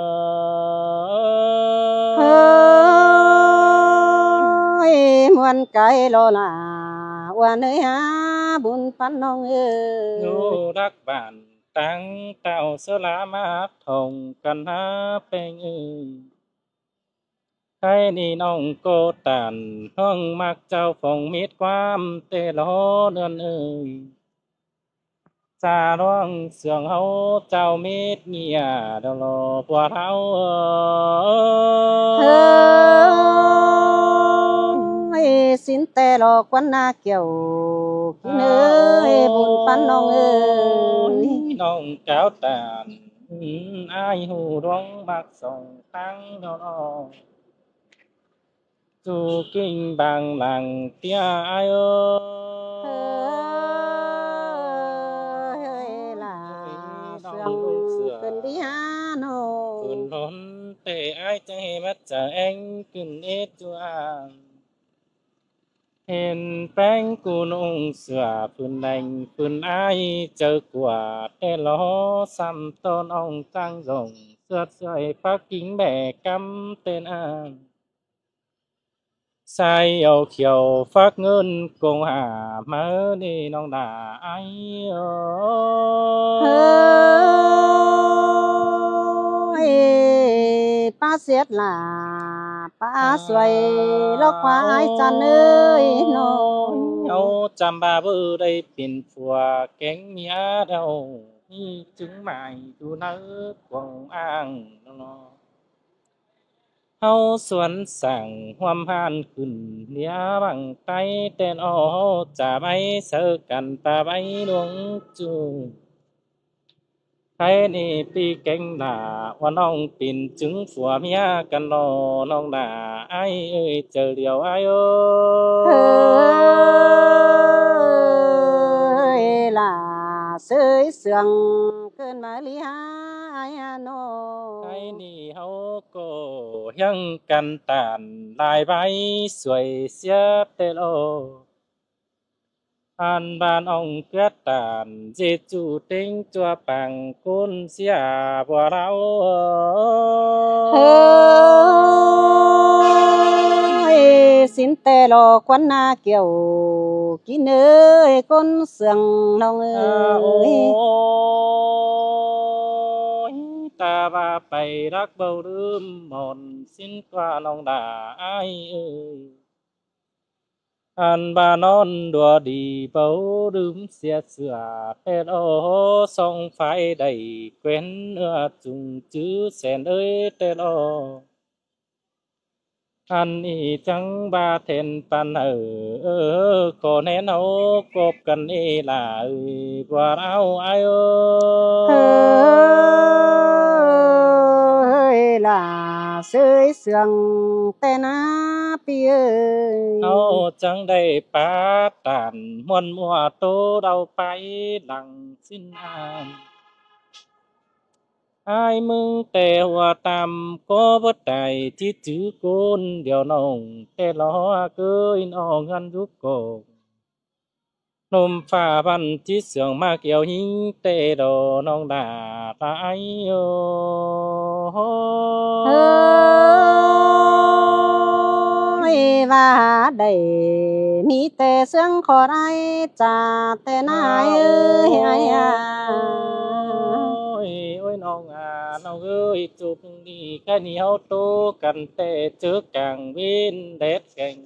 Ơi, ꞌmuôn cái lo lả, ꞌuôn ơi hả, bun păn ꞌnọng ơi. ꞌNụ đắc bản táng táo sớ lá mát hồng căn hả ꞌpéng ơi. Khay ꞌnị ꞌnọng ꞌcọ tản ꞌhướng ꞌmặc chảu phóng mết ꞌquám té lo ꞌnưn ơi. Cha ꞌluống sương ꞌháu chảu mết ꞌnhía đaư lo ꞌpua ꞌháu ơi. Ơi, sín té lo ꞌquán ꞌna kiẻo, kin ơi bun păn ꞌnọng ơi. ꞌNọng cáo tản ai ꞌhụ ꞌluống ꞌmặc song tháng đaư lo. ꞌChu king bang lăng ꞌtía ai ơi. Ơi, lả sương ꞌcứn đi hả ꞌnọng. Phưn ꞌlốn té ai chắng ꞌhế ꞌmá chaư ꞌéng ꞌcứn ết ꞌchu ăn. Hên ꞌpéng cu ꞌnọng sửa phưn đeng phưn ai chaư ꞌquá té lo săm ꞌtọn ꞌnọng chắng dông ꞌsướt ꞌsưới phák king bẻ cắm tên ăn. Sai au khiêu phác ngơn công hả máư đi ꞌnọng đả ai ơi. Ơi, pá siết lả, pá suối, lốc khóa ai chăn ơi, ꞌnọng. ꞌháu chăm ꞌva báu đảy pên phua kéng ꞌmía đaư, ꞌmí chứng mai tu nớ cuông áng lo. ꞌHáu suôn sảng ꞌhuôm ꞌhan khửn ꞌnéo bang tai ꞌtẹ lo, ꞌháu chả báu sáư căn ta báu luông ꞌchu. Khay ꞌnị ꞌpi kéng lả ꞌva ꞌnọng pên chứng phua ꞌmía căn lo ꞌnọng lả ải ơi, chaư điêu ải ơi. Ơi, lả sới sương ꞌcứn ꞌmá ꞌli hả ải hả ꞌnọ. Khay ꞌnị ꞌháu ꞌcọ ꞌhiếng căn tản lai báu suối sia ꞌtẹ lo. Ăn ꞌva ꞌnọng ꞌcứa tản ꞌdệt ꞌchu ꞌtếng ꞌchua pang ꞌcốn sia bua đao. Ơi, sín ꞌtẹ lo ꞌquán ꞌná kiêu kin ơi, ꞌcốn sương ꞌnọng ơi. Ôi, ta ꞌva pay đắc báu đưm mòn sín ꞌquá ꞌnọng lả ải ơi. Ăn ꞌva ꞌnón đua đi báu đưm sia sửa ꞌtẹ lo, song phái đảy quên ưa chung chứ sen ơi ꞌtẹ lo. Ăn ꞌnị chắng ꞌva then păn hảư, ơ, ꞌcọ ꞌnén ꞌháu cốp căn ꞌnị lả ơi, bua đao ải ơi. Ơi, lả sới sương ꞌtẹ ꞌná ꞌpi ơi. ꞌHáu chắng đảy pá tản ꞌmuôn ꞌmua tô đao pay lăng sín ăn. Ải ꞌmướng ꞌtẹ ꞌhua tam ꞌcọ bớt tai ꞌchí chứ ꞌcốn điêu ꞌnọng ꞌtẹ lo ꞌcứ in ꞌnọng ăn dú cốc. ꞌNôm pha băn ꞌchí sương ꞌmá kiêu ꞌhính ꞌtẹ lo ꞌnọng lả ta ải ơi. Ơi, ꞌva đảy ꞌmí ꞌtẹ sương khót ải chả ꞌtẹ ꞌná ải ơi, ải à. Ôi, ôi ꞌnọng à, ꞌnọng ơi, chụp đi khay ꞌnị ꞌháu tô căn ꞌtẹ ꞌchớ cang ꞌvến đét keng.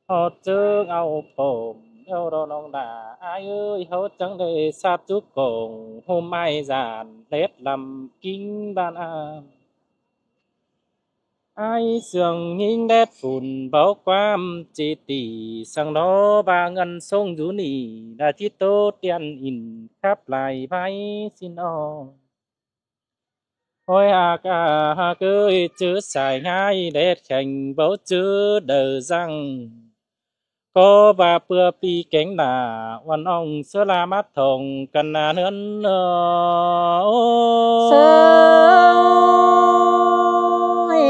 ꞌHọt ꞌchớ ꞌháu pom eo đo ꞌnọng lả ải ơi, ꞌháu chắng đảy sáp dú cốc ꞌhôm ải dản đét lăm kin bản ăn. Ải sương ꞌhính đét phủn báu ꞌquám ꞌchí tỉ, săng lo ꞌva ngăn sông dú ꞌnị đa ꞌchí tô tiên in khắp lai báu sín ꞌnọng. Ôi hák à hák ơi, ꞌchớ sai ꞌngai đét kheng báu ꞌchớ đaư dăng. ꞌCọ ꞌva ꞌpưa ꞌpi kéng lả ꞌva ꞌnọng ꞌsớ ꞌla mát thong căn ꞌná ꞌnướn. Ơ, ôi,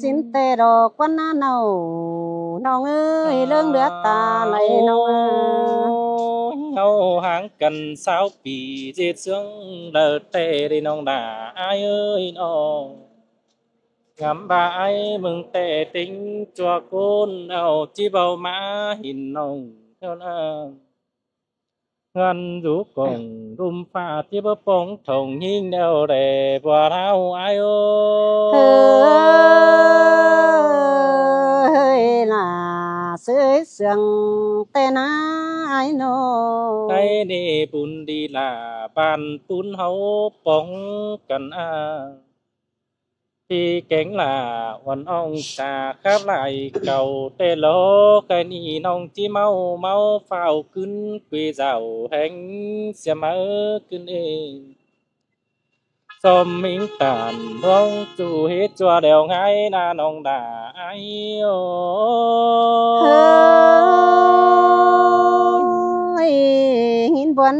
sín ꞌtẹ lo ꞌquán ꞌná ꞌnọng, ꞌnọng ơi, ꞌlớng đứa ta lai ꞌnọng à. Ôi, ꞌháu háng căn sáu pi ꞌdệt sương đaư ꞌtẹ đi ꞌnọng lả ải ơi ꞌnọng. Ngắm ꞌva ải ꞌmướng ꞌtẹ ꞌtếng ꞌchua ꞌcốn ꞌháu ꞌchí báu ꞌmá hin ꞌnọng ꞌnớ. Ngăn dú cốc ꞌlum pha ꞌchí báu pông thong ꞌhính eo đe bua đao ải ơi. Ơi, lả sới sương ꞌtẹ ꞌná ải ꞌnọ. Khay ꞌnị bun đi lả bản pun ꞌháu pông căn a. ꞌPi kéng lả ꞌva ꞌnọng chả khắp lai cau ꞌtẹ lo, khay ꞌnị ꞌnọng ꞌchí ꞌmáu ꞌmáu phao ꞌcứn quí dảo heng sia máư ꞌcứn ê. Sôm ꞌmính tản ꞌluống ꞌchu hít ꞌchua đeo ꞌngai ꞌná ꞌnọng lả ải ơi. Ơi, ꞌnghín ꞌbuôn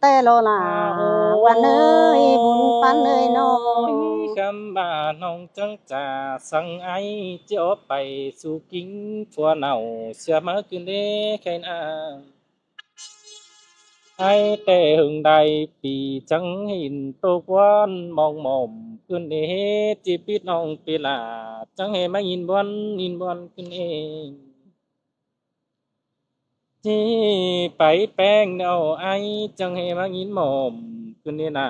ꞌtẹ lo lả ꞌva ơi, bun păn ơi ꞌnọng. Khắm ꞌva ꞌnọng chắng chả săng ải ꞌchí ók pay su kin phua nảu sia máư ꞌcứn ê khen a. Ải ꞌtẹ hưng đai pi chắng hin tô ꞌquán mong mom ꞌcứn ê, ꞌchí pít ꞌnọng pi lả chắng ê ꞌmá ꞌnghín ꞌbuôn ꞌnghín ꞌbuôn ꞌcứn ê. ꞌChí pay ꞌpéng ꞌnẹo ải chắng ê ꞌmá ꞌnghín mom ꞌcứn ê lả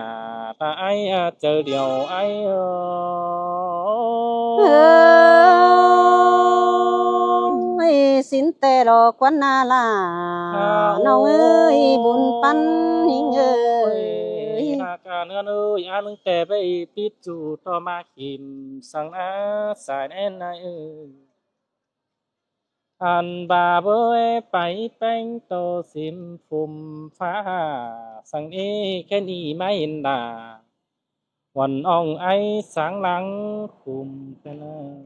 ta ải a, chaư điêu ải ơi. ꞌSịn ꞌtẹ lo ꞌquán ꞌná ꞌlạ. Âu, ꞌnọng ơi, bun ꞌpắn ꞌnhính ơi. Ơi, ꞌhặc ꞌnưng ơi, ꞌnưng ꞌtẹ ꞌvạy pít ꞌchu ꞌto ꞌmá khỉm săng ꞌná sai ꞌnén ꞌnị ơi. Ăn ꞌva bới pay ꞌpéng tô sim phum phá săng ꞌnị khen ꞌnị ꞌmá hên đa. Uôn ong ải sáng láng khum ꞌtẹ ꞌnớ.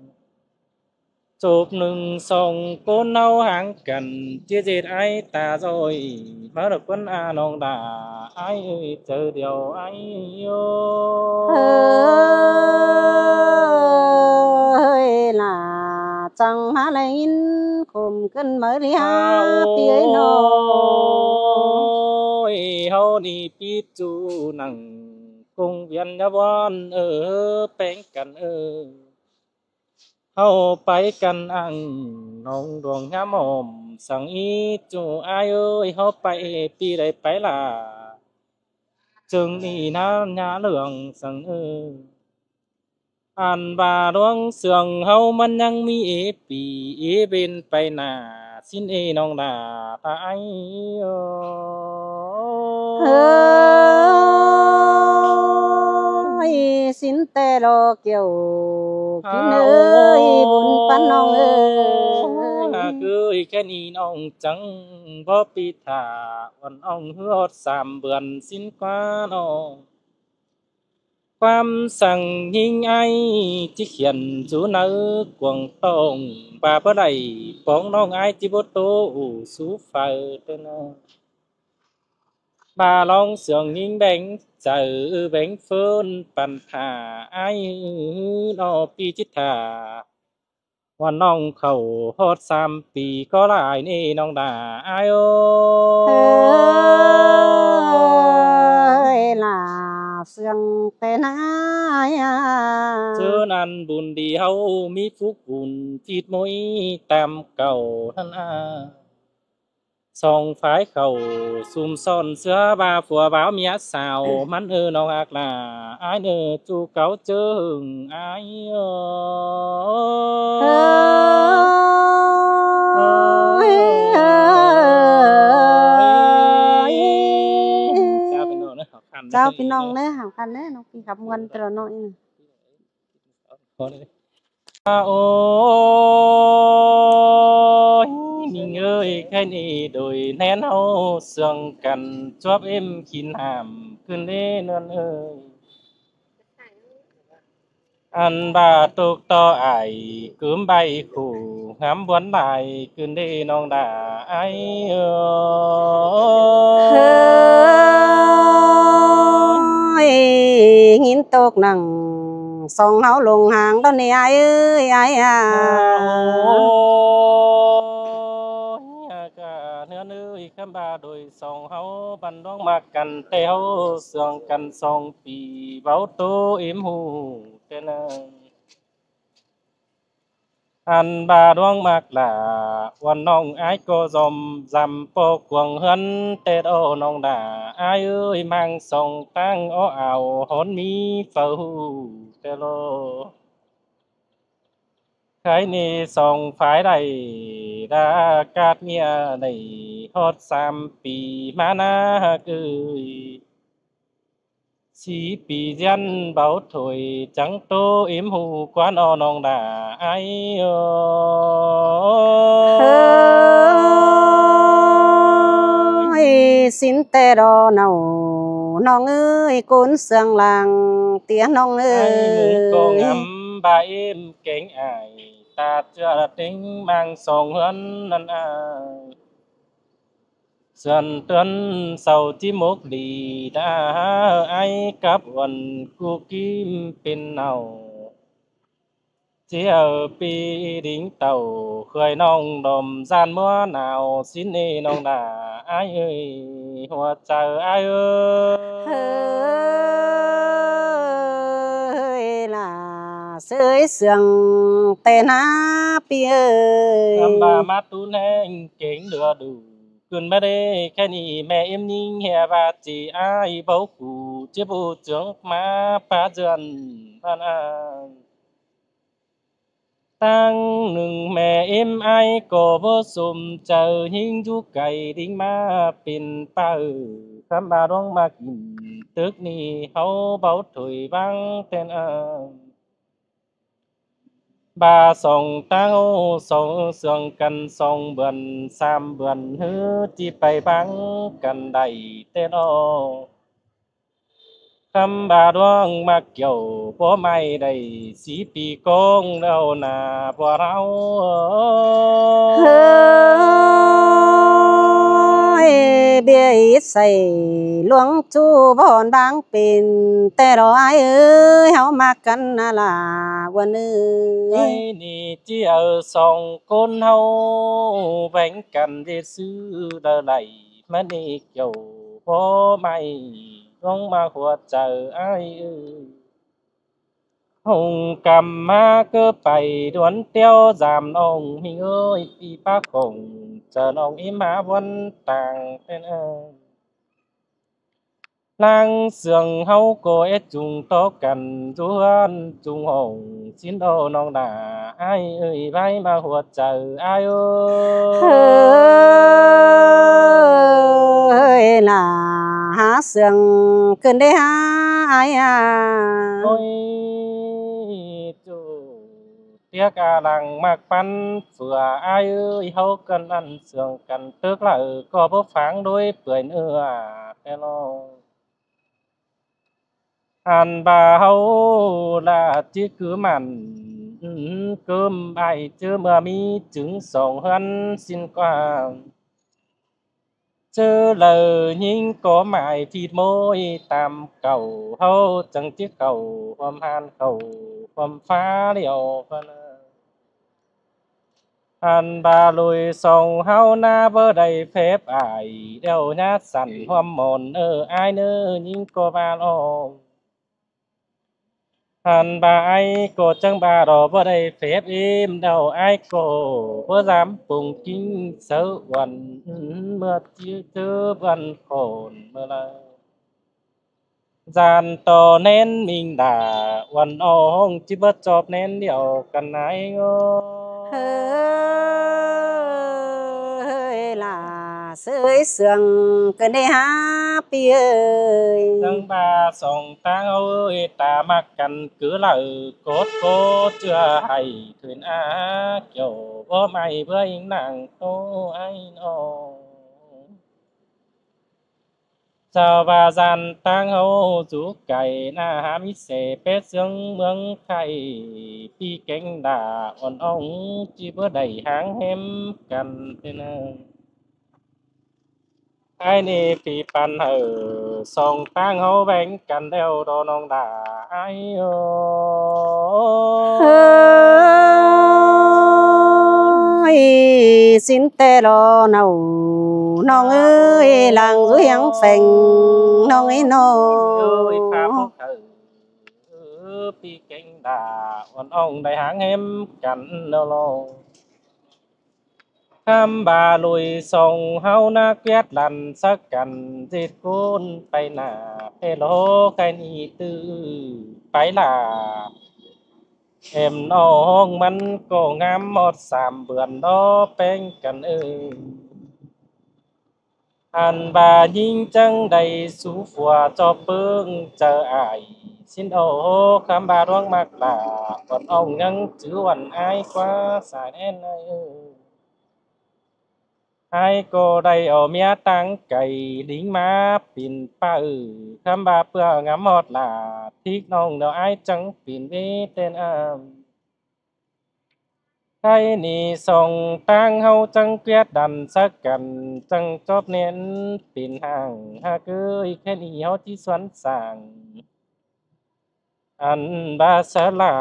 Chộp ꞌnưng song ꞌcốn ꞌháu háng căn, ꞌchí ꞌdệt ải ta ꞌdội, ꞌmá ꞌlạ ꞌquán a ꞌnọng đa, ải ơi, chaư điêu ải ơi. Ơi, ꞌlạ chắng ꞌmá ꞌlạ ꞌhịn khum ꞌcứn ꞌmới ꞌlạ, ꞌpi ơi ꞌnọ. Ôi, ꞌháu ꞌnị pít ꞌchu nẳng công viên nhá ꞌvón, ơ, ꞌpéng căn ơ. ꞌHáu pay căn ăn ꞌnọng đuông ꞌhám ôm săng ꞌnị ꞌchu ải ơi, ꞌháu pay ꞌpi đảy pay ꞌlạ. Chưng ꞌnị ꞌná nhá ꞌlương săng ơ. Ăn ꞌva ꞌluống sương ꞌháu ꞌmắn ꞌnhắng ꞌmí ꞌpi, ꞌpéng pay ꞌnạ, ꞌsịn ꞌnọng đa ta ải ơi. Ơi, ꞌsịn ꞌtẹ lo kiêu kin ơi, bun ꞌpắn ꞌnọng ơi. Ơ, ꞌcới khen ꞌnị ꞌnọng chắng bók ꞌpi thả, uôn ong ꞌhứ ꞌhọt sam bươn ꞌsịn ꞌquá ꞌnọ. ꞌQuám săng ꞌnhính ải ꞌchí khiên dú nháư cuông tông, ꞌva báu đảy póng ꞌnọng ải ꞌchí báu ꞌtố ú sú phaư ꞌtẹ ꞌnớ. ꞌVa ꞌlóng sương ꞌnhính béng chaư béng phớn păn thả ải ꞌnọ ꞌpi ꞌchí thả. Uôn ong khảu ꞌhọt sam pi ꞌcọ lai ꞌnị ꞌnọng đa ải ơi. Ơi, ꞌlạ sương ꞌtẹ ꞌnớ ải a. ꞌChớ ꞌnặn bun đi ꞌháu ꞌmí phúk bun phít ꞌmới tam cảu ꞌnặn a. Song phái khảu sum son ꞌsứa ꞌva phua báo ꞌmía sao ꞌmắn ơ ꞌnọng ꞌhặc ꞌlạ ải ꞌnớ ꞌchu cáu ꞌchớ ꞌhưng ải ơi. Ơi, ơi. Chào ꞌpi ꞌnọng ꞌnớ, hảư khăn ꞌnớ. Chào ꞌpi ꞌnọng ꞌnớ, hảư khăn ꞌnớ, ꞌnọng ꞌpi khắp muôn tơ ꞌnớ. Ôi, ꞌnị ơi, khen ꞌnị đôi ꞌnén ꞌháu sương căn chuốp ꞌếm khỉn hảm ꞌcứn ꞌlế ꞌnưn ơi. Ăn ꞌva tốc ꞌto ải cứm bay khủ ngắm buôn lai ꞌcứn ꞌlế ꞌnọng đa ải ơi. Ơi, ꞌnghín tốc nẳng song ꞌháu lông háng ꞌtọn ꞌnị ải ơi, ải a. Ôi, ꞌnưn ơi, khắm ꞌva đôi song ꞌháu băn ꞌluống ꞌmặc căn ꞌtẹ ꞌháu sương căn song pi báu ꞌtố ꞌếm ꞌhụ ꞌtẹ ꞌnớ. Ăn ꞌva ꞌluống ꞌmặc lả uôn ꞌnọng ải ꞌcọ dom dăm ꞌpo cuông ꞌhướn ꞌtẹ ꞌnọng đa ải ơi, ꞌmáng song ꞌtáng ók ao hón ꞌmí phaư ꞌhụ ꞌtẹ ꞌlạ. Khay ꞌnị song phái đảy đa cát ꞌmía đảy ꞌhọt sam pi ꞌmá ꞌnớ ꞌhặc ơi. Sí pi ꞌdiến báu thôi chắng ꞌtố ꞌếm ꞌhụ ꞌquán ꞌnọng đa ải ơi. Ơi, ꞌsịn ꞌtẹ ꞌlạ ꞌnọng, ꞌnọng ơi, ꞌcốn sương lăng ꞌtiến ꞌnọng ơi. Ải ꞌmướng ꞌcọ ngắm ꞌva ꞌếm kéng ải, ta ꞌchưa ꞌtếng ꞌmáng song ꞌhướn ꞌnặn a. Sươn ꞌtươn sau ꞌchí mốc đi đa ải cắp uôn ꞌcú ꞌkím pên ꞌnọ. ꞌChí au ꞌpi đính tảu khơi ꞌnọng đom ꞌdan ꞌmứa nao ꞌsịn ꞌnị ꞌnọng đa ải ơi, hua chaư ải ơi. Ơi, ꞌlạ sới sương ꞌtẹ ꞌnớ ꞌpi ơi. Khắm ꞌva ꞌmá tún ꞌhéng kéng lưa đủ ꞌcứn ꞌmá đé khen ꞌnị ꞌme ꞌếm ꞌnhính ꞌhê ꞌva ꞌchí ải báu khủ ꞌchí ꞌbu chướng ꞌmá pá ꞌdượn ꞌván a. ꞌTáng ꞌnưng ꞌme ꞌếm ải ꞌcọ báu sôm chaư, ꞌnhính dú cay đính ꞌmá pên ꞌpá ư. Khắm ꞌva ꞌluống ꞌmặc kin tớc ꞌnị ꞌháu báu thôi ꞌváng ꞌtến ꞌnặn. ꞌVa song ꞌtáng ꞌháu song sương căn song bươn sam bươn ꞌhứ ꞌchí pay ꞌváng căn đảy ꞌtến ꞌnặn. Khắm ꞌva ꞌluống ꞌmặc kiẻo báu ꞌmạy đảy sí pi ꞌcóng ꞌlẹo ꞌna ꞌpo ꞌháu. ꞌHới, ꞌviạk ꞌí ꞌsạy ꞌluống ꞌchu bón ꞌváng pên ꞌtẹ lo ải ơi, ꞌháu ꞌmặc căn ꞌna ꞌla ꞌuôn ơi. ꞌNị ꞌchí au song ꞌcốn ꞌháu ꞌvén căn ꞌdệt ꞌsứ đaư đảy ꞌmắn ꞌnị kiẻo báu ꞌmạy ꞌluống ꞌmặc hua chaư ải ơi. Hông căm ꞌmá ꞌcứ pay đuôn ꞌteo dam ꞌnọng ꞌmí ơi, ꞌpi ꞌpá khổng chaư ꞌnọng ꞌếm ꞌmá ꞌvón tang ꞌtến ꞌnặn. ꞌLáng sương ꞌháu ꞌcọ é chung tó căn dú ꞌhướn chung hỏng ꞌsịn ꞌlẹo ꞌnọng ꞌna ải ơi, ꞌvạy ꞌmặc hua chaư ải ơi. ꞌHới, ꞌla hák sương ꞌcứn đảy hák ải a. Ôi, ꞌchu ꞌtiếc a lăng ꞌmặc ꞌpắn phưa ải ơi, ꞌháu căn ăn sương căn tớc ꞌlạ ư ꞌcọ báu pháng đuối pươn ư a ꞌtến ꞌnặn. Ăn ꞌva ꞌháu ꞌla ꞌchí cứ mẳn, ưm, cớm ải ꞌchớ ꞌmưa ꞌmí chứng song ꞌhướn ꞌsịn ꞌquá. ꞌChớ đaư ꞌnhính ꞌcọ ꞌmạy phít ꞌmội tam cảu, ꞌháu chắng ꞌchí khảu ꞌhuôm ꞌhan khảu ꞌhuôm ꞌphá ꞌlẹo ꞌva ꞌna. Ăn ꞌva lui song ꞌháu ꞌná báu đảy phép ải, ꞌlẹo ꞌnhá sẳn ꞌhuôm môn ơ ải ꞌnớ, ꞌnhính ꞌcọ ꞌva lo. Ăn ꞌva ải ꞌcọ chắng ꞌva lo báu đảy phép ꞌếm, ꞌlẹo ải ꞌcọ báu dám pung ꞌkính sáư uôn, ưm, ꞌmưa ꞌchí ꞌchớ bươn khổn ꞌmưa ꞌlạ. Dản ꞌto ꞌnén ꞌminh đa uôn ong ꞌchí báu chóp ꞌnén ꞌlẹo căn ải ơi. ꞌHới, ꞌla ꞌsới sương ꞌcứn đảy hák ꞌpi ơi. Chắng ꞌva song ꞌtáng ꞌháu ơi, ta ꞌmặc căn cứ ꞌlạ ư cốt ꞌcọ ꞌchưa hảy thuyên a kiẻo báu ꞌmạy bươn ꞌnáng ꞌtố ải ꞌnọng. Chảu ꞌva dản ꞌtáng ꞌháu dú cay ꞌna hák ꞌmí sẻ pét ꞌsướng ꞌmướng Thái, ꞌpi kéng đa uôn ong ꞌchí báu đảy háng ꞌhém căn ꞌtến ꞌnặn. Ải ꞌnị ꞌpi păn hảư song ꞌtáng ꞌháu ꞌvén căn ꞌlẹo đo ꞌnọng đa ải ơi. ꞌHới, ꞌsịn ꞌtẹ lo ꞌnọng, ꞌnọng ơi, lăng dú hiêng pheng ꞌnọng ơi ꞌnớ. Ơi, ꞌpá ꞌpó hảư ꞌpi kéng đa uôn ong đảy háng ꞌhém căn ꞌnớ lo. Khắm ꞌva lui song ꞌháu ꞌná ꞌquiát lăn sắc căn ꞌdệt ꞌcốn pay ꞌna, ê lo ꞌkhạy ꞌnị ꞌtứ pay ꞌlạ. Em ꞌnọng ꞌmắn ꞌcọ ngắm ꞌmọt sam bươn lo ꞌpéng căn ơi. Ăn ꞌva ꞌnhính chắng đảy sú phua ꞌchọ ꞌpớng chaư ải ꞌsịn ꞌnớ, khắm ꞌva ꞌluống ꞌmặc ꞌla uôn ong ꞌnhắng chứ uôn ải ꞌquá sai ꞌnén ải ơi. Ải ꞌcọ đảy au ꞌmía ꞌtáng cay đính ꞌmá pên ꞌpá ư, khắm ꞌva ꞌpưa ngắm ꞌhọt ꞌla thík ꞌnọng ꞌnớ ải chắng pên ꞌvế ꞌtến ꞌnặn. Ải ꞌnị song ꞌtáng ꞌháu chắng ꞌquiát lăn sắc căn chắng chóp ꞌnén pên hang hák ơi, ꞌkhạy ꞌnị ꞌháu ꞌchí suôn sảng. Ăn ꞌva sa ꞌla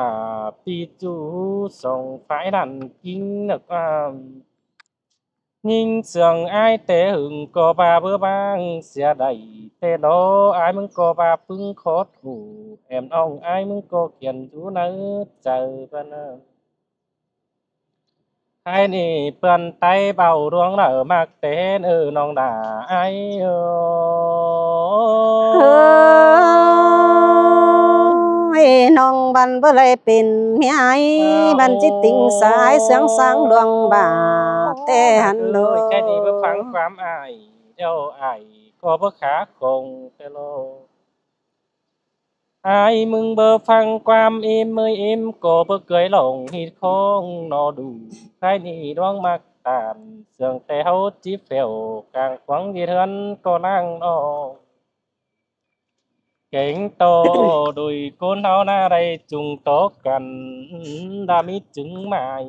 ꞌpi ꞌchu song phái lăn ꞌkính ꞌnớ ꞌquá. ꞌNhính sương ải té hưng ꞌcọ ꞌva báu ꞌváng sia đảy, té lo ải ꞌmứng ꞌcọ ꞌva ꞌpứng khót hủ, em ꞌnọng ải ꞌmứng ꞌcọ khiên dú ꞌnớ chaư ꞌva ꞌnớ. Ải ꞌnị ꞌpươn Thái báu ꞌluống ꞌlạ ư ꞌmặc ꞌtến ơ ꞌnọng đa ải ơi. ꞌNọng ꞌPắn báu đảy pên ꞌmía ải, băn ꞌchí tỉnh sa ải sương sáng luông bả té hẳn đôi. Cái này báu phắng quám ải, đeo ải, có báu khá không, cái lô. Ải ꞌmứng báu phắng quám ím ới ím, có báu cưới lòng hít không nó đủ. Cái này luông mắc tản, sương té háo chip phèo, cang quáng diệt hướn có năng nó. Kéng tô đuổi ꞌcốn ꞌháu ꞌná đảy chung tó căn, đa mít chứng mai.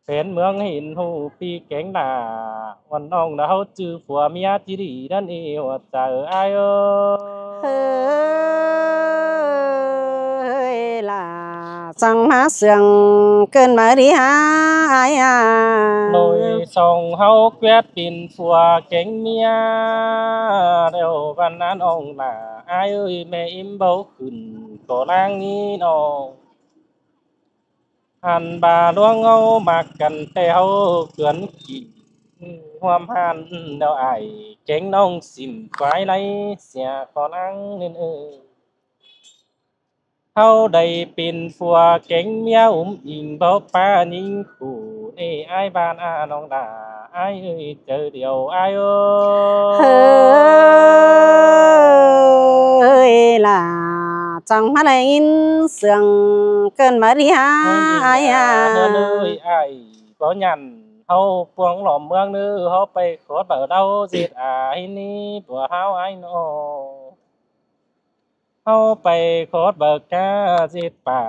Phén ꞌmướng hên ꞌhụ pi kéng đa, ꞌuôn ꞌnọng đa ꞌháu ꞌchư phua ꞌmía ꞌchí đi đắn ꞌi ꞌhua chaư ải ơi. Ơi lả, chắng ꞌmá sương ꞌcợn ꞌmá đi hả ải à. Lối song ꞌháu ꞌquiết pên phua kéng ꞌmía, đeo băn ꞌnán ꞌnọng lả ải ơi, ꞌme ím báu khửn có năng ꞌnị ꞌnọng. Hẳn bả luông ꞌháu mắc căn té ꞌháu ꞌcướn kỉ, ꞌhuôm hẳn đeo ải kéng ꞌnọng sim quái ꞌlạy sia có năng nên ơi. ꞌHáu đảy pên phua kéng ꞌmía ứm ính báu pá ꞌnhính khủ, ê ải băn a ꞌnọng đa ải ơi, chaư điêu ải ơi. Ơi lả, chắng ꞌmá đảy ꞌnhính sương ꞌcợn ꞌmá đi hả ải à. Ơi ải, báu nhẳn ꞌháu ꞌpuống lỏm ꞌmướng ꞌnớ, ꞌháu pay khót báu đau ꞌdệt ải ꞌnị báu háo ải ꞌnọ. ꞌHáu pay khót báu cá ꞌdệt pả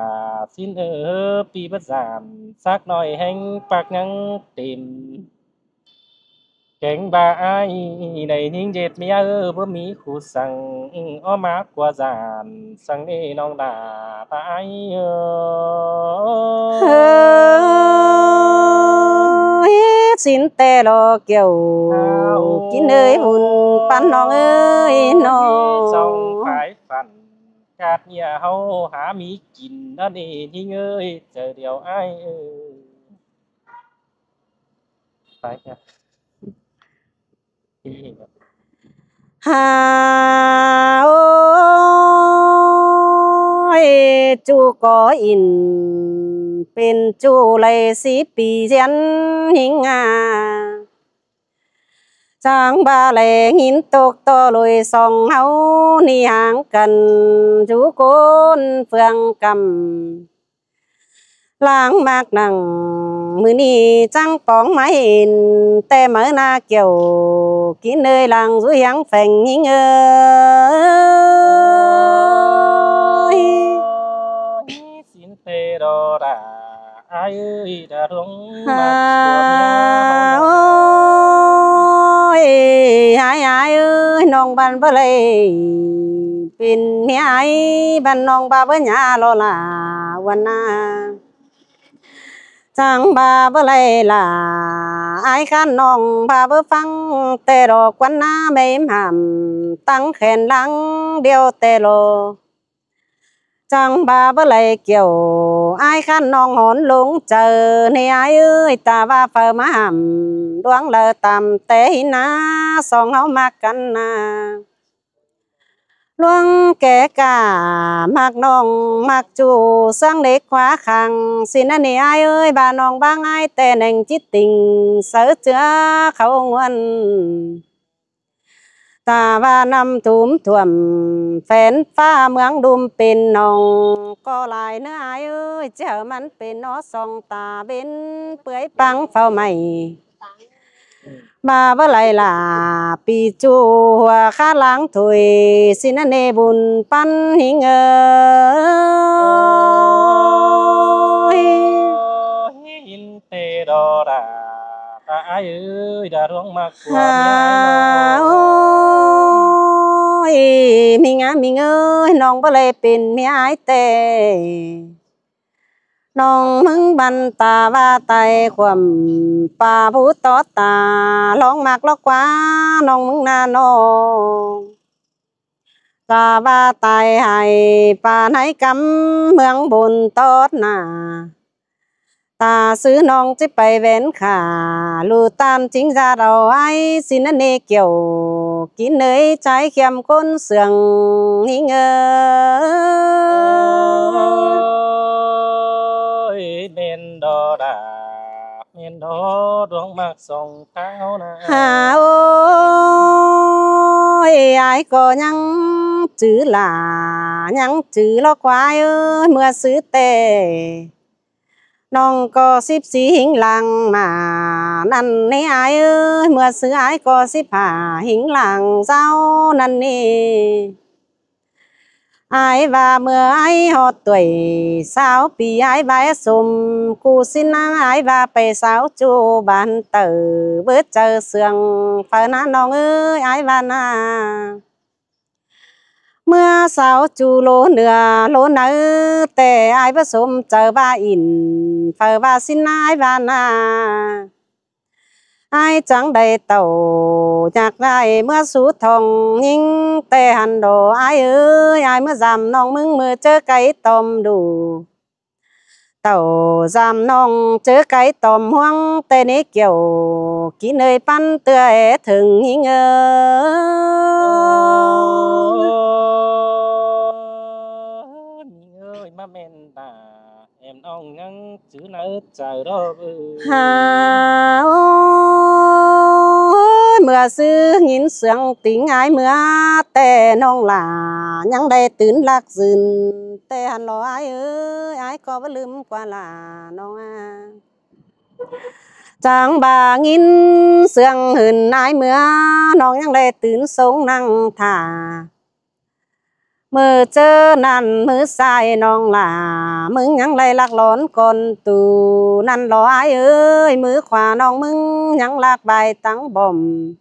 sín ơ, pi bớt dản sắc ꞌnọi ꞌhéng pác ꞌnhắng têm. Kéng bả ải đảy ꞌnhính ꞌdệt ꞌmía ơ, báu ꞌmí khủ săng, ók mák ꞌquá dản săng ꞌnị ꞌnọng đa bả ải ơi. Ơi, sín té lo kiẻo, kin ơi, bun ꞌpắn ꞌnọng ơi ꞌnọ. Song phải phăn, cát ꞌnhía ꞌháu hả ꞌmí kin đa ꞌnị ꞌnhính ơi, chaư điêu ải ơi. Phải nhỉ? Hả ơi, ꞌchu có in pên ꞌchu đảy sí pi ꞌdiến ꞌnhính à. Chắng báu đảy ꞌnghín tốc tó lối song ꞌháu ꞌnị háng căn, ꞌchu ꞌcốn phương căm lăng mắc năng. Mưa ꞌnị chắng póng ꞌmá hên té máư ꞌná kiẻo, kin ơi, lăng dú hiếng pheng ꞌnhính ơi. Sín té đo đa ải ơi, đa ꞌluống mắc ꞌquá ꞌmía ꞌnọ. Ơi ải, ải ơi, ꞌnọng băn báu đảy pên ꞌmía ải, băn ꞌnọng bả báu nhả lo lả ꞌvắn ꞌná. Chắng bả báu đảy lả ải khăn ꞌnọng bả báu phắng, té lo ꞌquán ꞌná ꞌme ím hảm tắng khen lăng điêu té lo. Chắng bả báu đảy kiẻo, ải khăn ꞌnọng hón ꞌluống chaư ꞌnị ải ơi, ta ꞌva phaư ꞌmá hảm ꞌluống ꞌlau tăm té ꞌhịn ꞌná song ꞌháu mắc căn ꞌná. ꞌLuống ké cả mắc ꞌnọng mắc ꞌchu sướng đếc khóa khang, sín ꞌnị ải ơi, bả ꞌnọng báng ải té ꞌneng ꞌchí tỉnh sáư ꞌchưa khảu ꞌnguôn. Ta ꞌva ꞌnặm thủm thuôm phén ꞌphạ ꞌmướng đum pên ꞌnọng có lai ꞌnớ ải ơi, ꞌchí hảư ꞌmắn pên ꞌnọ song ta bến ꞌpưới pang phao mảy. Bả báu đảy lả pi ꞌchu ꞌhua khá láng thôi, sín ꞌnị bun ꞌpắn ꞌnhính ơi. Ôi, hín té đo đa, ta ải ơi, đa ꞌluống mắc ꞌquá ꞌmía ải ꞌnọ. Ôi, ꞌmính ải, ꞌmính ơi, ꞌnọng báu đảy pên ꞌmía ải té. ꞌNọng ꞌmứng băn ta ꞌva tai khuôm pá pú tót ta, ꞌluống mắc ꞌló ꞌquá ꞌnọng ꞌmứng ꞌná ꞌnọng. Ta ꞌva tai hảư pá nháư cắm ꞌmướng bôn tót ꞌná. Ta ꞌsứ ꞌnọng ꞌchí pay ꞌvén khả, ꞌlụk ꞌtan chính ꞌdệt au ải, sín ꞌnị kiẻo, kin ơi, ꞌchái khiêm ꞌcốn sương ꞌnhính ơi. Có đuống mạc sông tháng hấu nà. Hả ôi, ải ꞌcọ ꞌnhắng chứ lả, ꞌnhắng chứ ló quái ơi, ꞌmưa ꞌsứ ꞌtẹ ꞌnọng ꞌcọ síp sí ꞌhính lăng ꞌmá ꞌnặn ꞌnị ải ơi, ꞌmưa ꞌsứ ải ꞌcọ síp hả ꞌhính lăng dáo ꞌnặn ꞌnị. Ải ꞌva ꞌmưa ải ꞌhọt tuổi sáo pi, ải ꞌva é sôm ꞌcú ꞌsịn ꞌnáng, ải ꞌva pay sáo ꞌchu bản tảu bớt chaư sương phaư ꞌná ꞌnọng ơi, ải ꞌva ꞌná. ꞌMưa sáo ꞌchu ꞌlố ꞌnưa ꞌlố ꞌnáư, ꞌtẹ ải báu sôm chaư ꞌva ỉn phaư ꞌva ꞌsịn ꞌnáng, ải ꞌva ꞌná. Ải chắng đảy tảu nhạc ꞌdại ꞌmưa sú thong ꞌnhính ꞌtẹ hăn đo ải ơi, ải ꞌmưa dăm ꞌnọng ꞌmứng ꞌmưa ꞌchớ cáy tỏm ꞌlụk. Tảu dăm ꞌnọng ꞌchớ cáy tỏm ꞌhuống ꞌtẹ ꞌnị kiẻo kin ơi ꞌpắn ꞌtưa é thửng ꞌnhính ơi. ꞌNhính ơi, ꞌmá ꞌmen ta. Em ꞌnọng ꞌnhắng chứ ꞌnặn chaư đó bư. Hả ôi, ꞌmưa ꞌsứ ꞌnghín sương tỉng ải ꞌmưa ꞌtẹ ꞌnọng lả ꞌnhắng đảy tứn lắc dưn ꞌtẹ hăn lo ải ơi, ải ꞌcọ báu ꞌlứm ꞌquá lả ꞌnọng a. Chắng ꞌva ꞌnghín sương hưn ải ꞌmưa ꞌnọng ꞌnhắng đảy tứn sống ꞌnăng thả. ꞌMưa ꞌchớ ꞌnặn ꞌmưa sai ꞌnọng lả ꞌmứng ꞌnhắng đảy lắc lón con tu ꞌnặn lo ải ơi, ꞌmưa khua ꞌnọng ꞌmứng ꞌnhắng lắc ꞌvạy tắng bỏm.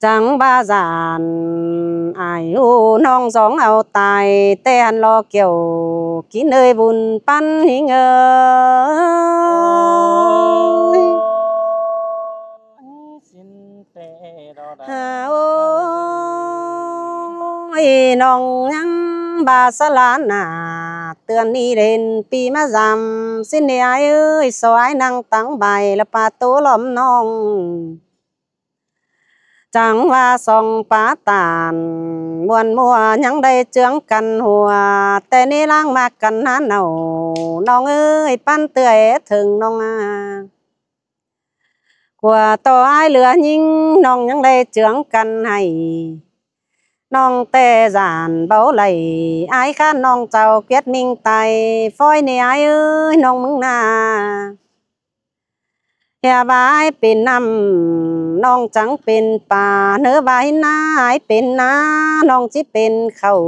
Chắng ꞌva dản ải ꞌhụ ꞌnọng dóng au tai ꞌtẹ hăn lo kiẻo kin ơi bun ꞌpắn ꞌnhính ơi. Hả ôi, ꞌnọng ꞌnhắng ꞌva sa lan nả tươn ꞌnị đên pi ꞌmá dăm ꞌsịn ꞌnị ải ơi, so ải ꞌnăng tắng ꞌvạy lả ꞌpa ꞌtố lom ꞌnọng. Chắng ꞌva song pá tản ꞌmuôn ꞌmua ꞌnhắng đảy ꞌchương căn hua ꞌtẹ ꞌnị ꞌláng ꞌmặc căn ꞌná nảu ꞌnọng ơi, ꞌpắn ꞌtưa é thửng ꞌnọng a. ꞌQua ꞌto ải ꞌlứa ꞌnhính ꞌnọng ꞌnhắng đảy ꞌchương căn hảy. ꞌNọng ꞌtẹ dản báu đảy ải khả ꞌnọng chảu ꞌquiệt ꞌminh tai phói ꞌnị ải ơi, ꞌnọng ꞌmứng ꞌná. ꞌHịa ꞌva ải pên ꞌnặm ꞌnọng chắng pên pá, ꞌnớ ꞌva ꞌhịn ꞌná ải pên ꞌná ꞌnọng ꞌchí pên khảu.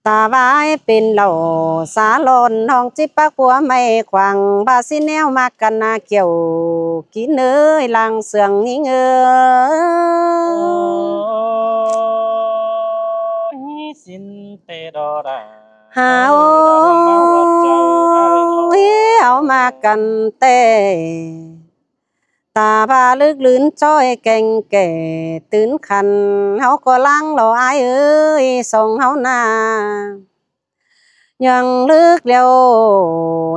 Ta ꞌva ải pên lảu sa lon ꞌnọng ꞌchí pák pua ꞌmạy khoang, ꞌva ꞌsịn ꞌnéo ꞌmặc căn ꞌná kiẻo kin ơi lăng sương ꞌnhính ơi. Ôi, ꞌsịn ꞌtẹ đó đa. Hả ôi, ꞌháu ꞌmặc căn ꞌtẹ. Ta ꞌva lứk lứn ꞌchoi keng kẻ tứn khăn, ꞌháu ꞌcọ ꞌláng lo ải ơi, song ꞌháu ꞌná. ꞌNhắng lứk điêu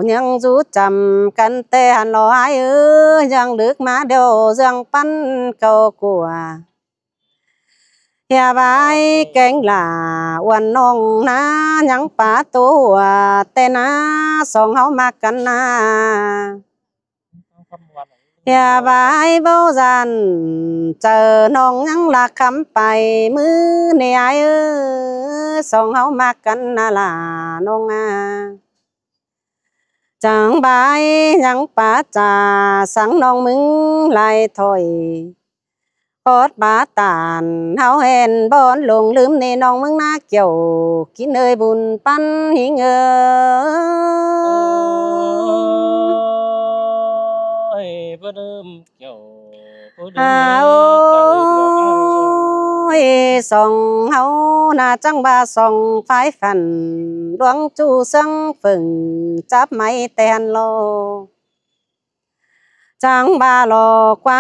ꞌnhắng dú chăm căn ꞌtẹ hăn lo ải ơi, ꞌnhắng lứk ꞌmá điêu ꞌdương ꞌpắn cáu ꞌcua. ꞌHịa ꞌva ải keng lả uôn ꞌnọng ꞌná ꞌnhắng pá ꞌtố hua ꞌtẹ ꞌná, song ꞌháu ꞌmặc căn ꞌná. ꞌHịa ꞌva ải báu dản chaư ꞌnọng ꞌnhắng lả khắm pay ꞌmứ ꞌnị ải ơi, song ꞌháu ꞌmặc căn ꞌná lả ꞌnọng a. Chắng ꞌva ải ꞌnhắng pá cha săng ꞌnọng ꞌmứng lai thỏi. Ót pá tản ꞌháu hên bón lông ꞌlứm ꞌnị ꞌnọng ꞌmứng ꞌná kiẻo kin ơi bun ꞌpắn ꞌnhính ơi. Ôi, bớt ꞌlứm kiẻo. Hả ôi, song ꞌháu ꞌná chắng ꞌva song phái phản, ꞌluống ꞌchu sương phửng chắp ꞌmạy ꞌtẹ hăn lo. Chắng ꞌva lo ꞌquá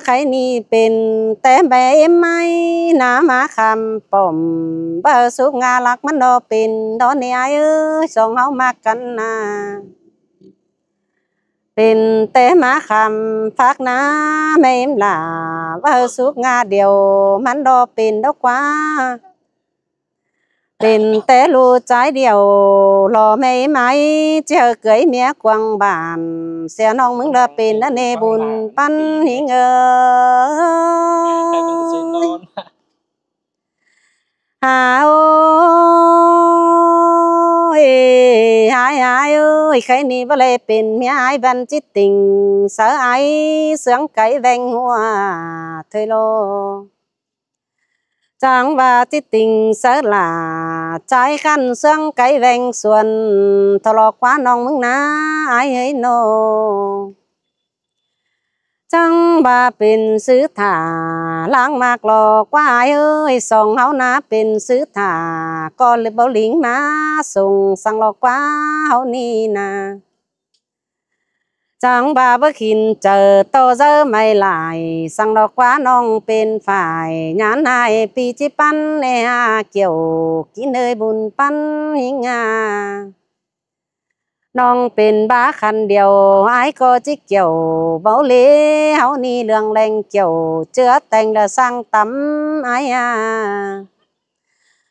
khay ꞌnị pên ꞌtẹ ꞌmẹ ꞌếm ꞌmạy ꞌná ꞌmá khăm pỏm, ꞌva súc ꞌnga lắc ꞌmắn lo pên đó ꞌnị ải ơi, song ꞌháu ꞌmặc căn ꞌná. Pên ꞌtẹ ꞌmá khăm phák ꞌná ꞌmẹ ꞌếm lả, ꞌva súc ꞌnga điêu ꞌmắn lo pên đó ꞌquá. Pên té ꞌlụk ꞌchái điêu, lo ꞌme ꞌmí ꞌchí ꞌcới ꞌmía quảng bản, sia ꞌnọng ꞌmứng đa pên ꞌnớ ꞌnê bun ꞌpắn ꞌhịnh ơi. Hà ơi, ái ái ơi, khay ꞌnị báu đảy pên ꞌmía ái, ꞌvắn ꞌchí tỉnh sáư ái ꞌsướng cáy ꞌveng ꞌhua thôi lo. Chắng ꞌva ꞌchí tỉnh sáư lả, ꞌchái khăn ꞌsướng cáy ꞌveng suôn, ꞌtọ lo ꞌquá ꞌnọng ꞌmứng ná, ái ơi ꞌnớ. Chắng ꞌva pên sư thả, ꞌláng ꞌmặc lo ꞌquá ái ơi, song ꞌháu ná pên sư thả, ꞌcọ ꞌlới báu ꞌlính ꞌmá sung, săng lo ꞌquá ꞌháu ꞌnị ná. Chắng ꞌva báu khỉn chaư ꞌto dáư ꞌmạy lai, săng lo ꞌquá ꞌnọng pên phải, nhán ꞌhại pi ꞌchí ꞌpắn ꞌnê ha, kiẻo kin ơi bun ꞌpắn ꞌhịnh ha. ꞌNọng pên bá khăn điêu, ái ꞌcọ ꞌchí kiẻo báu ꞌlế, ꞌháu ꞌnị ꞌlương ꞌleng kiẻo, ꞌchưa ꞌteng đa ꞌsướng tắm ái ha.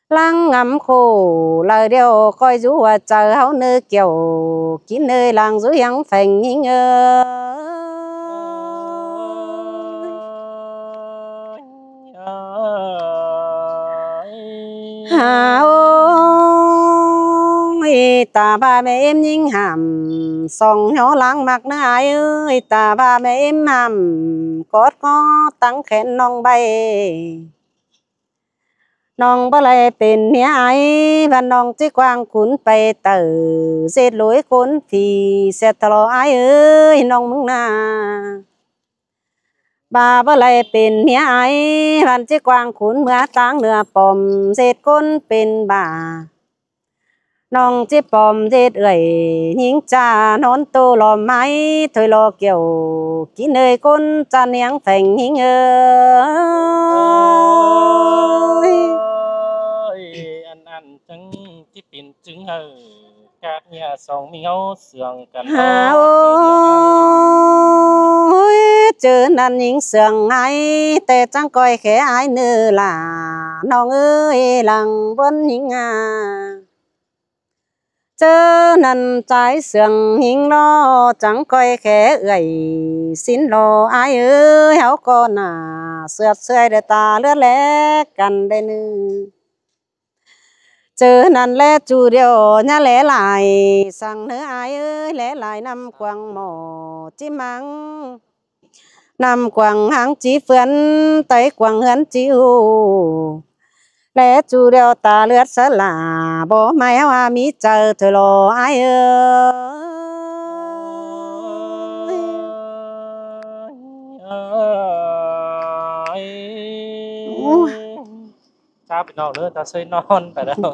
ꞌLáng ngắm khổ ꞌlới điêu, ꞌcoi dú ꞌhua chaư ꞌháu ꞌnớ kiẻo, kin ơi ꞌláng dú ꞌhiếng pheng ꞌhịnh ơi. Hà ơi, ta ꞌva ꞌme ꞌếm ꞌnhính hảm, song ꞌnhó ꞌláng ꞌmặc ꞌnớ ái ơi, ta ꞌva ꞌme ꞌếm hảm, cót ꞌngó tắng khen ꞌnọng ꞌvạy. ꞌNọng báu đảy pên ꞌmía ái, ꞌvắn ꞌnọng ꞌchí quảng khún pay tảu, ꞌdệt ꞌlụi ꞌcốn phi, sia ꞌtọ lo ái ơi, ꞌnọng ꞌmứng ná. ꞌVa báu đảy pên ꞌmía ái, ꞌvắn ꞌchí quảng khún ꞌmứa ꞌtáng ꞌnưa pom, ꞌdệt ꞌcốn pên bả. ꞌNọng ꞌchí pom ꞌdệt ꞌlới, ꞌnhính ꞌchạ ꞌnón ꞌtố lo ꞌmái, thôi lo kiẻo kin ơi ꞌcốn ꞌchạ ꞌhiếng pheng ꞌhịnh ơi. Ăn ăn chắng ꞌchí pên chứng hảư, cát ꞌnhá song ꞌmí ꞌháu sương căn. Hà ơi, ꞌchớ ꞌnặn ꞌnhính sương ái, té chắng ꞌcoi khé ái ꞌnớ lả, ꞌnọng ơi ꞌláng ꞌbuôn ꞌhịnh ha. ꞌChớ ꞌnặn ꞌchái sương ꞌhịnh lo, chắng ꞌcoi khé ꞌlới sín lo ái ơi, ꞌháu ꞌcọ ná ꞌsưat ꞌsưai đảy ta ꞌlưốt ꞌlé căn đảy ꞌnớ. ꞌChớ ꞌnặn ꞌlé ꞌchu điêu ꞌnhá ꞌlé lai, săng ꞌnớ ái ơi, ꞌlé lai ꞌnặm quảng ꞌmo ꞌchí ꞌmăng, ꞌnặm quảng ꞌháng ꞌchí ꞌphướn, ꞌtếng quảng ꞌhướn ꞌchí ꞌhụ. ꞌLé ꞌchu điêu ta ꞌlưốt sáư lả, báu ꞌmạy ꞌháu ha ꞌmí chaư thôi lo ái ơi. Chá pên ꞌnọng ꞌnớ, ta ꞌsới ꞌnón pay ꞌlẹo.